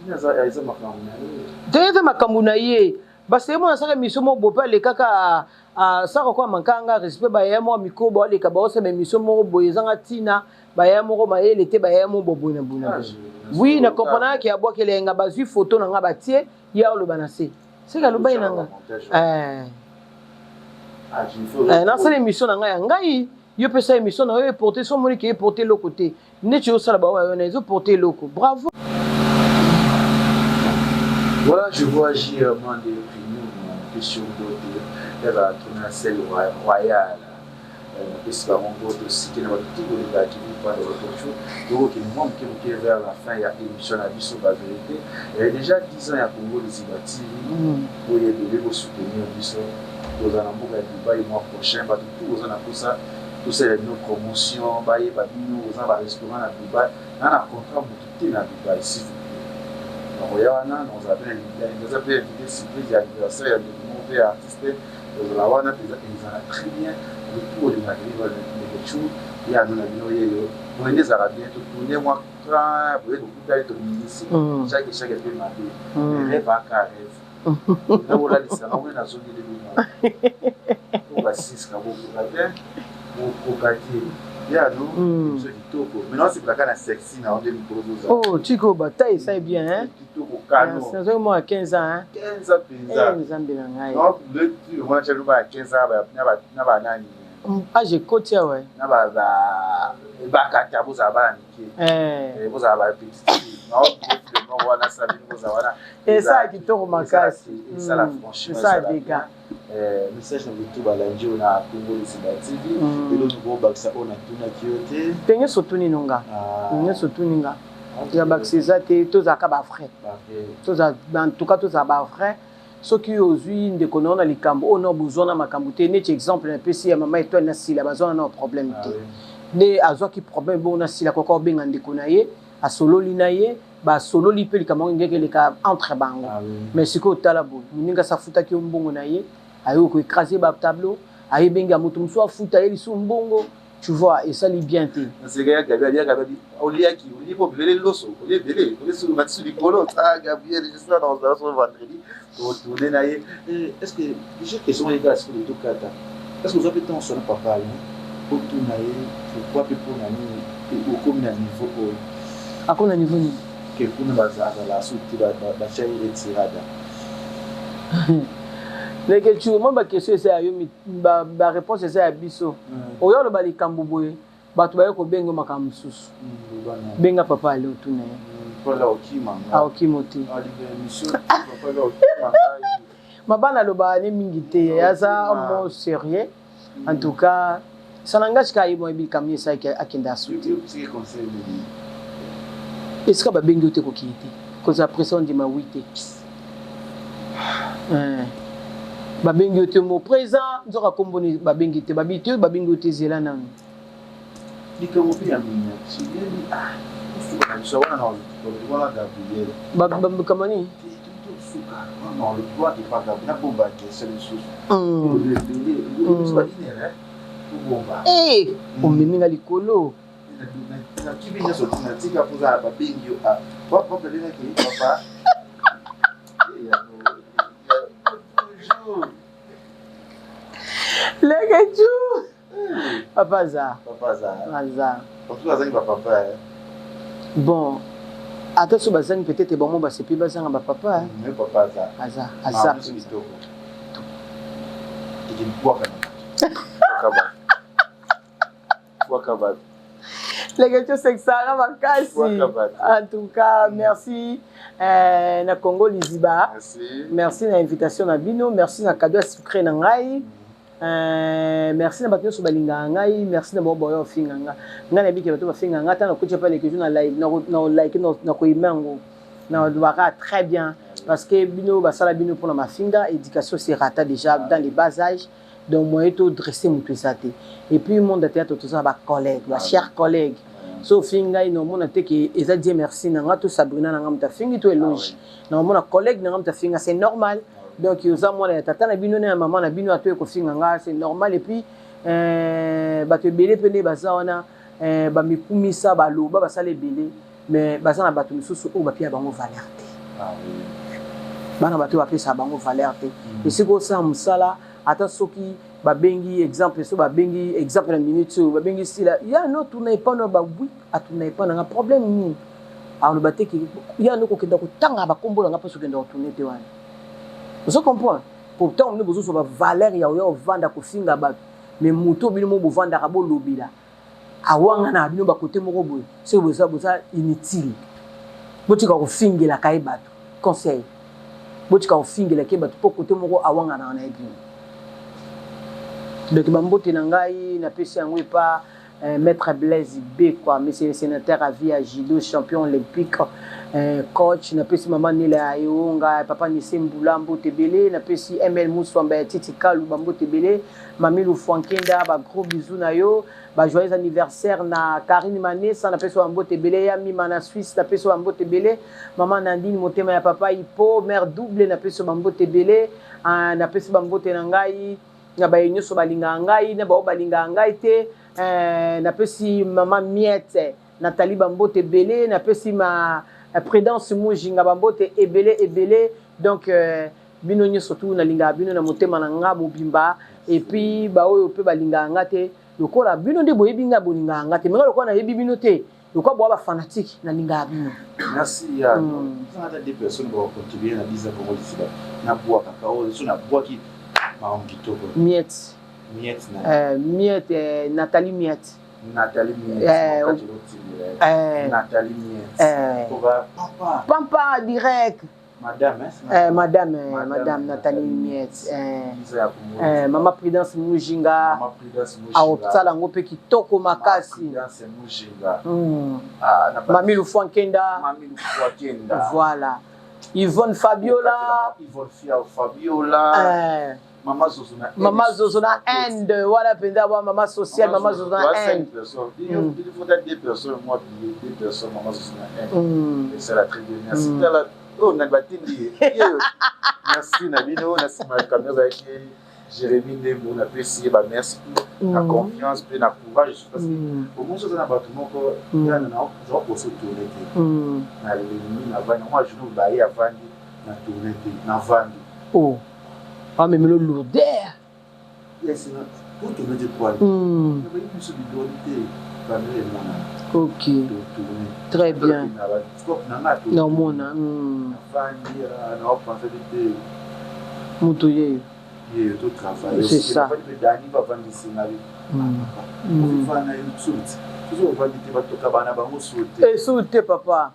Eza makambo na ye. Te eza makambo na ye. Parce que mwana asaka émission moko boye mpe alekaka asaka kwa mankanga respect bayaya moko micro baoleka baosala émission moko boye ezanga ntina bayaya moko mayele te bayaya moko boye na boye na boye. Oui, na comprenaka ke abwakela ye nga bazwi photo na nga batie ye aloba na se. Seke alobaki na nga. Eh. Eh, nasala émission na ngai ya ngai yo pesa émission na yo eporte so omoni ke eporte eloko te neti osala baoyo wana ezoporte eloko bravo. Voilà, je vois agir Mande Premium, question beauté, elle va tourner la selle royale. Napesi bango mbote osike na bato ti kolingaka Kevin Panda bonjour. Tokokende mwa moke moke vers la fin ya émission na biso ba vérité. Déjà 10 ans ya Congo Liziba TV oyo ebele kosoutenir biso. Tozala na mboka ya Dubai mois prochain, bato tu boza na posa tosalela bino promotion, bayeba bino boza na ba restaurant na Dubai, na na contrat motu te na Dubai s'il vous plaît. Nakoya wana nakozala pe naza pe invité surprise ya anniversaire ya ndeko moko pe ya artiste, tozala wana mpenza ezala très bien. Bato tu bolingaka Leketchou ye ano na bino yeyo boye nde ezalaka bien, totourne mwa train boye tokutani tobimisi chaque chaque pe mabe rêve aka rêve nakolalisaka ngo nazongeli bino po basiska bokoka te bokoka te yano biso kitoko mais naosepelaka na sexy na yo nde mikolo tozala. Oh, Chico, bataille esali bien hein? Kitoko kano. Nazwaki mwa 15 ans hein? 15 ans mpenza. Eh, Nzambe na ngai. Omona tia bino ya 15 ans na banani. Age ekoti awa. Na bakata bozala bana mike. Bozala ba petite fille. Moko wana sala bino bozala wana. Esala kitoko makasi. Esala franchement. Esala dégâts. Message na butu balandi oyo na Congo Liziba TV. Eloko kobakisa oyo natunaki yo te. Te nyonso otuni no nga. Nyonso otuni nga. Ya bakisa eza te, tozalaka ba vrai. Tozala en tout cas tozala ba vrai. Soki ozwi ndeko na yo na likambo oyo na bozwa na makambo te, neti exemple napesi ya mama Etoile na Sila bazwana na problème te. Nde azwaki problème bongo na Sila koka obenga ndeko na ye, asololi na ye, basololi mpe likambo yango engeki eleka entre bango. Mais sikoyo tala boye, moninga asi afutaki yo mbongo na ye, aye ko écraser ba tableau, aye bengi ya moto mosusu afuta ye lisusu mbongo, tu vois, esali bien te. Naseka ya Gabi, ya Gabi, oliaki, olie po ebele loso, olie ebele, olie solo matisi likolo, ah Gabriel, je suis là dans un vendredi, tourner na ye. Est-ce que déjà question oyeka sikoyo tokata? Est-ce que oza mpe ntango sona papa ye otuna ye pourquoi mpe mpona nini okomi na niveau oyo? Akomi na niveau nini? Ke kuna bazala soki te batya ye retirada. Leketchou, moi ba question eza ya yo, ba réponse eza ya biso. Oyo oloba likambo boye, bato baye kobenga yo makambo mosusu. Benga papa ale otuna ye. Aokima te. Mabana alobaka ne mingi te, aza mo sérieux. En tout cas, ça n'engage qu'à ye mo yebi likambo esalaki akende asuti. Esika babengi yo te kokende te. Kozala pressé ondima oui te. Babengi yo te mo présent nzoka kombo ni babengi te babi te babengi yo te zela nanu. Likambo mpe ya miniature ah osuka na biso wana na wana Gabriel. Likambo nini? Tosuka wana wana epa Gabriel nabomba question lisusu. Ebele biso ba une heure tobomba. Eh omemi nga likolo. Nakibi nyonso natika mpoza babengi yo ah papa babengaki papa. Toujours. Leketchou. Papa aza. Papa aza. Aza. Papa azangi ba papa. Bon, ata so bazangi peut-être bango basepi bazanga ba papa. Mais papa aza. Aza, aza. Kitoko. Ekibwaka na bato. Bwaka bato. Leketchou sexara makasi. En tout cas, merci na Congo Liziba. Merci. Merci na invitation na bino, merci na cadeau sucré na ngai. Merci na bato nyonso balingaka ngai, merci na bango baoya kofinga nga. Ngai nayebi ke bato bafinga nga, ata nakoti epai leke na like, na like, na koyima yango, nalobaka très bien, parce que bino basala bino mpona mafinga. Éducation se rata déjà dans les bas âges, donc moyen to dresser moto eza te. Et puis monde ya théâtre, toza na bacollègue, bachers collègues. So ofingi ngai, naomona te ke eza Dieu merci na nga to Sabrina na nga moto afingi to éloge. Naomona collègue na nga moto afinga, c'est normal. Donc oza mwana ya tata na bino na ya mama na bino, ato ekofinga nga, c'est normal. Et puis bato ebele mpe nde baza wana, bamikumisa, baloba, basala ebele, mais baza na bato mosusu oyo bapia bango valeur te. Bana bato oyo bapesaka bango valeur te. Esika osala mosala, ata soki babengi exemple, so babengi exemple na minute oyo babengi sila ya no tuna epa no bawi, atuna epa nanga, problème nini? Aloba te ke ya no kokenda kotanga bakombo nanga mposo okenda kotuna te wana. Ozo comprendre? Pourtant mne bozozwa bavaleur ya oya ovanda kofinga bato, mais moto bino mo bovandaka bolobela awanga na bino bakote moko boye, soki boza boza inutile. Botika kofingelaka ye bato. Conseil, botika kofingelaka ye bato, mpo kote moko awanganaka na ye bino. Donc bambote na ngai napesi yango epa maître Blaise Bekwa, monsieur le sénateur à vie ya judo, champion olympique, coach. Napesi mama Nela ya Eonga, papa Nise Mbula, mbote ebele. Napesi ML Muswamba ya Titi Kalu, bambote ebele. Mami Lufwankenda, bagros bisous na yo. Bajoyeux anniversaire na Karine Manesa, napesi bambote ebele. Ya Mima na Suisse, napesi bambote ebele. Mama Nandine Motema ya papa Ipo, mère double, napesi bambote ebele. Napesi bambote na ngai na baye nyonso balingaka ngai, na bao balingaka ngai te. Napesi mama Miette Nathalie bambote ebele. Napesi ma Prudence Mujinga bambote ebele ebele. Donc bino nyonso tu, nalingaka bino na motema na nga mobimba. Et puis baoyo mpe balingaka nga te, lokola bino nde boyebi ngai, bolingaka nga te, me nga lokola nayebi bino te, lokola boya bafanatique, nalingaka bino. Merci ya ata deux personnes bakocontribue na biza Kongo Liziba. Nabwakaka oyo so nabwaki makambo kitoko. Miette. Miette na Miette, Nathalie Miette. Nathalie Miette, Nathalie Miette, papa. Pampa direct. Madame, madame, madame Nathalie Miette, mama Prudence Mujinga, aosala yango mpe kitoko makasi. Mami Lufwankenda, voilà, Yvonne Fabiola. Yvonne Fabiola, mama Zozo na mama Zozo na Inde wana mpenza wa mama social, mama Zozo na Inde. Il faut deux personnes, moi billet deux personnes, mama Zozo na Inde, esala très bien. Merci. Tala oyo na batindi ye. Merci na bino. Na nsima ya kamera ezalaki Jérémi Ndembo. Napesi ye bamerci na confiance mpe na courage, parce que omonso oza na bato moko yana naza koso tourne te. Nalingi navandi yango ajour baye avandi na tourne te, navandi. Oh, amemelo lourdeur. Yes, totourne te poani nabayi biso bidoni te, kamera emonana. Ok. Totourne. Très bien. Scope na nga. Naomona. Navandi, naopense te. Moto yeyo. Ye totravaille. C'est ça. Mpe Dani bavandisi ngai, ovivana yo tsuti, soki ovandi te, batoka bana bango so te. Esu te, papa,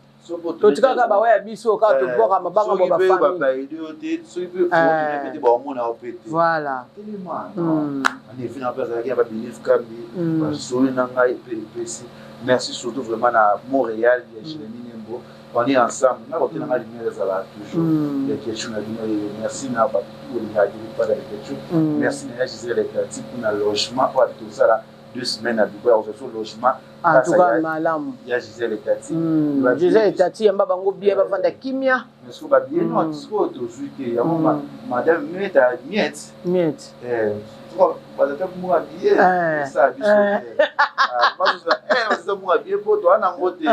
totikaka bawa ya biso kaka, tobwaka mabanga bo bafamille. Baide yo te, soki mpe te, baomona yo mpe te. Voilà. Telema anevi na mpe azalaki ya babilif kambi basoli na ngai mpe epesi. Merci surtout vraiment na Montréal ya Jérémi Nembo. On est ensemble nga kote na nga, lumière ezalaka toujours ya Ketchu na bino. Merci na bato olingaka Dilipada ya Ketchu. Merci na ya Gisele Etati mpona logement oyo abi tosala 2 semaines na Dubai, kozwa so logement. En tout cas malamu. Ya Gisele Etati. Gisele Etati, yamba bango bien, bavanda kimia. Mais siko babie no sikoyo tozwi te yango, madame Miette, Miette. Miette. Bazata mwa bie esala biso te, mwa bie mpo toza nango te.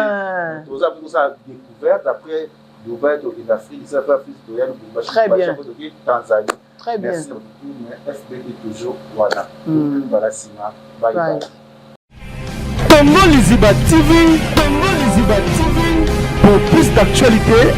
Toza mpe kosala découverte après Dubai, tokende Afrique, esa pe Afrique, toya Lubumbashi, toke Tanzanie. Très bien. Merci beaucoup. FBT toujours wana mbala nsima. Bye bye. Congo Liziba TV, Congo Liziba TV, pour plus d'actualités.